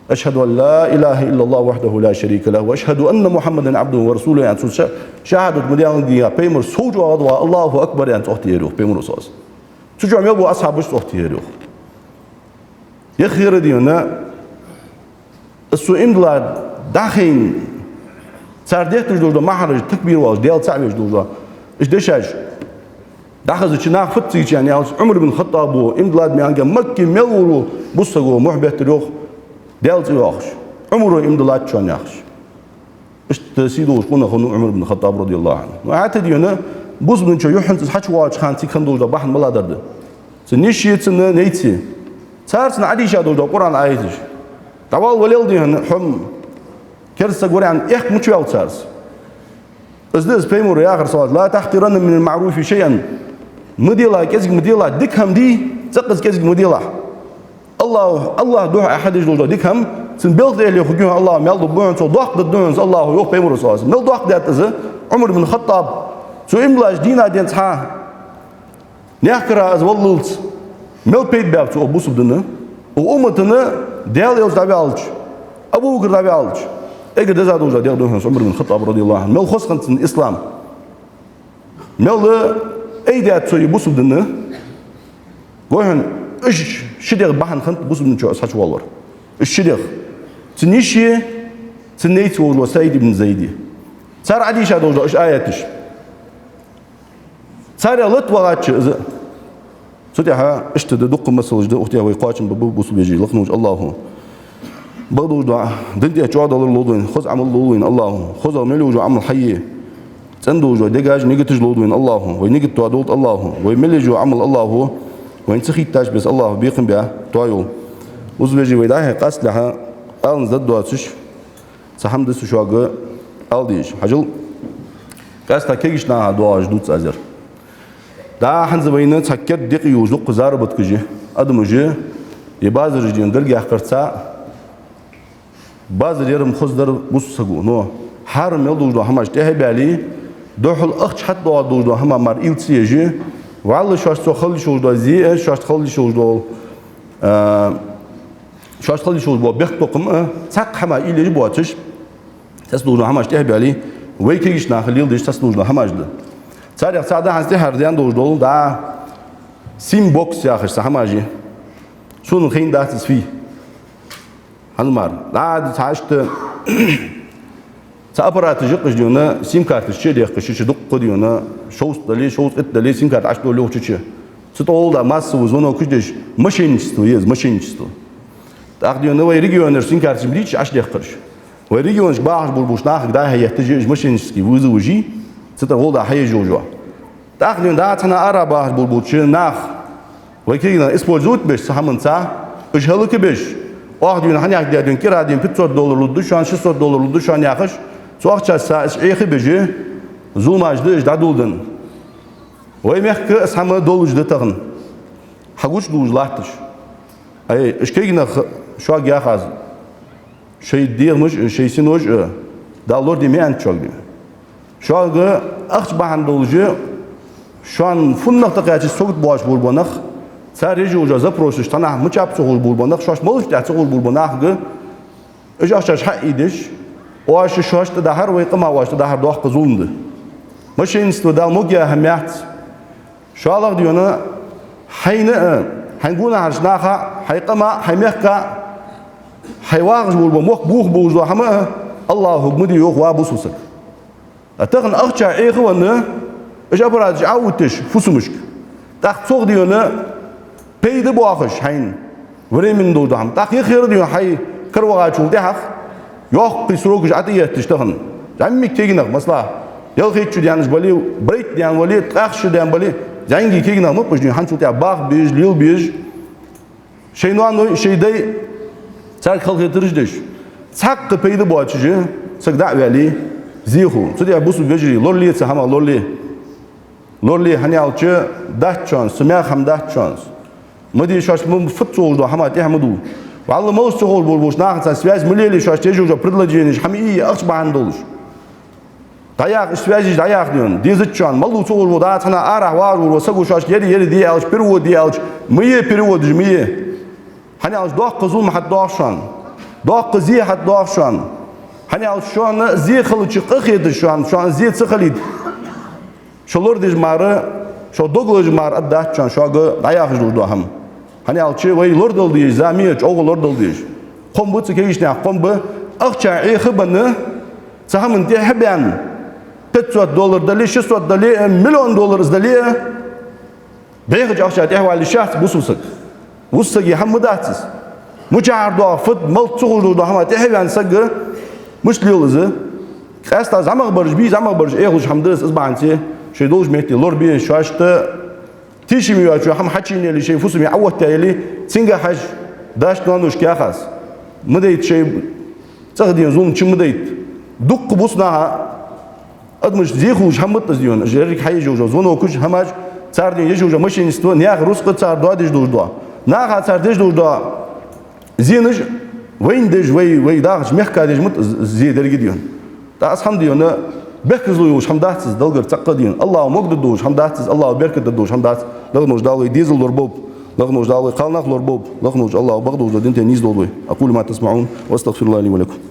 «أشهد أن لا إله إلا الله وحده لا شريك له وأشهد أن محمدا عبده ورسوله», — аьнна, цо ша-, шахӀадат ма даьллинге, пайхамар сов чӀоагӀа да, «الله أكبر», — аьнна, цӀогӀа тӀера йоах пайхамаро, صلى الله عليه وسلم. Цу чу мел бола асхьабаш цӀогӀа тӀера йоах. Яххера дийна, из цо иман дилла дӀахайна, цар детташ долаш дола маьхьараш, такбир оалаш, Даьла цаӀ веш долаш дола, уж дешаш дӀахазача, наха фуд цига чу аьнна аьлча, Ӏумар бин Хаттабо иман диллад аьнна, Макка мел вола бусалба саго мухь беттар йоах, Даьла цӀи йоахаш. Ӏумаро иман диллад шоана яхаш. Иштта сий долаш къонах хиннав Ӏумар бин Хаттаб, رضي الله عنه. Ну, хӀаьта дийна, бусалба динчу юххьанца из хьачувоагӀача хана цига хинна долаш дола бахьан малагӀа дар да? Цун йишеи цун неце. Цар цунна Ӏодийша долаш дола Къуръан аяташ. ДӀавала валел дийна, хьо-м керста саг вар аьнна, эккха ма чувоагӀа цар из. Из да из пайхамаро яхар, صلى الله عليه وسلم: «لا تحقرن من المعروف شيئا». Ма делахь, кӀезига ма делахь, дика хӀама дий, цӀаккха из кӀезига ма делахь. АллахӀ, АллахӀа духьа хьадеш долаш дола дика хӀама, цун белха тӀа аьле хургья хьона АллахӀа, маьл дергба хьона цох, доккха дергда хьона из АллахӀа, йоах пайхамаро, صلى الله عليه وسلم. Мел доккха даьд из, Ӏумар бин Хаттаб, цо иман диллача дийнахьа денз цхьа наьха кара из валлалца, мел пайда баьб цо укх бусалба дина, укх умматана, Даьла элча дӀаваьлча, Абу Бакр дӀаваьлча, эггара деза долаш дола дегӀ да хьона из Ӏумар бин Хаттаб, رضي الله عنه. Мел хоза хиннад цун ислам. Мел айдаьд цо из бусалба дина. Гой хьона, уж ши дегӀ бахьан хиннад бусалба дина чу из хьачувоалавар. Уж ши дегӀ. Цун йишеи, цун неце волаш вола СаӀид ибн Зайди. Цар Ӏодийша долаш дола уж аяташ. Царех латта вагӀача из. Цу тӀехьа иштта да дуккха масалаш да, укх тӀа вай кхоачам бергба, бусалба вежарий, лакхаволча АллахӀо. Бакъдолаш да, дин тӀа чӀоагӀдалар лолда вайна, хоза Ӏамал лолда вайна АллахӀо. ХозагӀа мел йолаш йола Ӏамал хьае, цӀена долаш йола дегаш, нигаташ лолда вайна АллахӀо. Вай нигат тоадолда АллахӀо. Вай мел еш йола Ӏамал АллахӀо вайна ца хийттача беса АллахӀо бекхам баь тоайолда. Бусалба вежарий, вай дӀахо къаьстта лаьрхӀа аланза дад доацаш, цхьа хӀама да са шуга ала дезаш. Хьажал, къаьстта кегийча наха доагӀаш дувц аз ер. Да, хӀанз вайна цхьа керда декъий йолаш дукха заработкаш я, адамаш я, е базараш дийна гарга яьккхарца, базар яр-м хоза дар бусалба саго, но хьарам мел долаш дола хӀамаш тӀехьа а баьле, духхьал ахча хьатӀадоагӀаш долаш дола хӀама мара уйла ца еш, вӀалла шоашта цо хила йиш йолаш дола зе а, шоашта хила йиш йолаш дола, а, шоашта хила йиш йолаш бола бехктокхам а, цхьаккха хӀама уйла еш боацаш, цаца долаш дола хӀамаш тӀехьа а баьле, вай кегийча наха леладеш цаца долаш дола хӀамаш да. Царех цаӀ да хӀанз тӀехьара даьнна долаш дола, да, сим-бокс яхаш цхьа хӀама я. Сона хайнадац из фуй. ХӀанз мара. Да, да, цхьа иштта цхьа аппараташ я-кх уж дийна, сим-карташ чу а дехкаш, чу-чу дукха дийна, шовзткъа дале, шовзткъе итт дале, сим-карта Ӏочудовлаш йоах чу-чу. Цу тӀа гӀолла да массово звонокаш деш, мошенничество я из, мошенничество. ТӀаккха дийна вай регионера сим-карташ ма дий уж Ӏочудехкараш. Вай регионашка бахаш болаш болча нахага дӀа-хьа етташ я уж мошеннический вызоваш, цу тӀа гӀолла да хьаеш йолаш йола. ТӀаккха дийна да цхьанне ара бахаш болаш болча наха, вай кегий нах использовать беш цу хӀаманца, уж хӀалакбеш, оаха дийна хьанехк даь дийна кӀира дийна пятьсот доллар лургда шоана, шестьсот доллар лургда шоана яхаш, цу ахчаца уж Ӏехабеш, зуламаш да уж дӀадоладенна. Вай мехка из хӀама долаш да тахан. Хьагучадоалаш латташ. Ай, уж кегий нах, шуга ях аз. Шоай дегӀамаш а, шоай синош а Дала лораде ма аьннад шуга. Шуга ахча бахьан долаш, шоана фуннагӀа тӀакхаьчача сагот боацаш болаш бола нах, цар еш йолаш йола запросаш цхьаннахьа мичаб ца ховш болаш бола нах, шоашта малаш тӀехьа ца ховш болаш бола нахага, уж ахчаш хьаийдеш, оаш шоашта тӀадахьар, вай къаман оаш тӀадахьар доккха зулам да. Мошенничество Дала могаяь хӀама яц. ШоллагӀа дийна, хьайна а, хьайна гонахьарча наха, хьай къаман а, хьай мехка а, хьай вагӀаш волаш бола мохк бохабеш дола хӀама а АллахӀага ма де йоах, ва бусалба саг. А тахан ахча Ӏехавенна, уж аппараташ Ӏоувтташ фусамашка. ТӀаккха цох дийна пайда боаккхаш хьайна, временно долаш дола хӀама. ТӀаккха юххера дийна хьай каравагӀачул тӀехьагӀа йоккхий срокаш ӀотӀаетташ тахан. ЗӀамига кегий нах, масала, ялхайтта шу даьнна уж бале, барайтта даьнна вале, ткъаь шу даьнна бале, зӀамига кегий нах ма бий уж дийна, хӀанзчул тӀехьагӀа баха безаш, лела безаш. Шоай ноаной, шоай дай, царга халахетараш деш. Цхьаккха пайда боацаш саг дӀа а ваьле, зе хул. Цудухьа, бусалба вежарий, лорале цу хӀамах, лорале. Лорале, хӀана аьлча дац шоана, цу маьха хӀама дац шоана. Ма де шоашта, ма фуд ца ховш дола хӀама тӀехьа ма дувла. ВӀалла малаш ца ховш болаш болча нахаца связь ма лелае, шоашта еш йолаш йола предложенеш хьа ма ийя ахча бахьан долаш. ДӀаяха, уж связеш дӀаяха дийна, дезац шоана, малав ца ховш бола, да, цхьанне арахьа вагӀаш вола саго шоашка ер-ер де аьлча, перевод де аьлча, ма е переводаш, ма е. ХӀана аьлча доккха зулам хьатӀадоагӀа шоана, доккха зе хьатӀадоагӀа шоана. ХӀана аьлча шоана зе хилча къахеташ шоана, шоана зе ца хилийта, шо лорадеш мара, шо дог лазаш мара аргдац шоана шуга дӀаяхаш долаш дола хӀама. ХӀана аьлча вай лорадала дезаш, зама я, чӀоагӀа лорадала дезаш. Кхоам ба цу кегийча наьха, кхоам ба, ахча Ӏехабенна, цу хӀаман тӀехьа баьнна, пятьсот доллар дале, шестьсот дале, миллион доллар из дале, бӀехача ахча тӀехьа валле шац бусалба саг. Вусса сага хӀама ма дац из. Мичахьара доагӀа, фуд, малав ца ховш долаш дола хӀама тӀехьа ваьнна саг мишта лел из? Къаьстта зӀамагӀбараш бий, зӀамагӀбараш Ӏехалуш хӀама да из, из бахьанца шоай долча метте лорабе, шоашта тешаме йоацаш йола хӀама хьачуенна яле, шоай фусаме Ӏооттаяь яле, цунга хьажа, даьшта, ноаношка ях аз. Ма дайта шоай цӀагӀа дийна зулам чу ма дайта. Дукха бусалба наха, адамашта зе хулаш хӀама ма да из дийна, уж еррига хьаеш йолаш йола звонокаш, хӀамаш, цар дийна еш йолаш йола мошенничество, наьха рузкъа цар доадеш долаш дола, наха цар деш долаш дола зенаш, вайна деш, вай, вай дахача мехка деш ма да из зе деррига дийна. ТӀаккха из хӀама дийна бехказло йолаш хӀама дац из, Даллагара цхьаккха дийна. АллахӀа могадергдолаш хӀама дац из, АллахӀа беркат дергдолаш хӀама дац. Лакха волча Дала вай дезал лораболба, лакха волча Дала вай кхалнах лораболба, лакха волча АллахӀа бакъдолча дина тӀа нийсдолда вай. أقول ما تسمعون وأستغفر الله لي ولكم.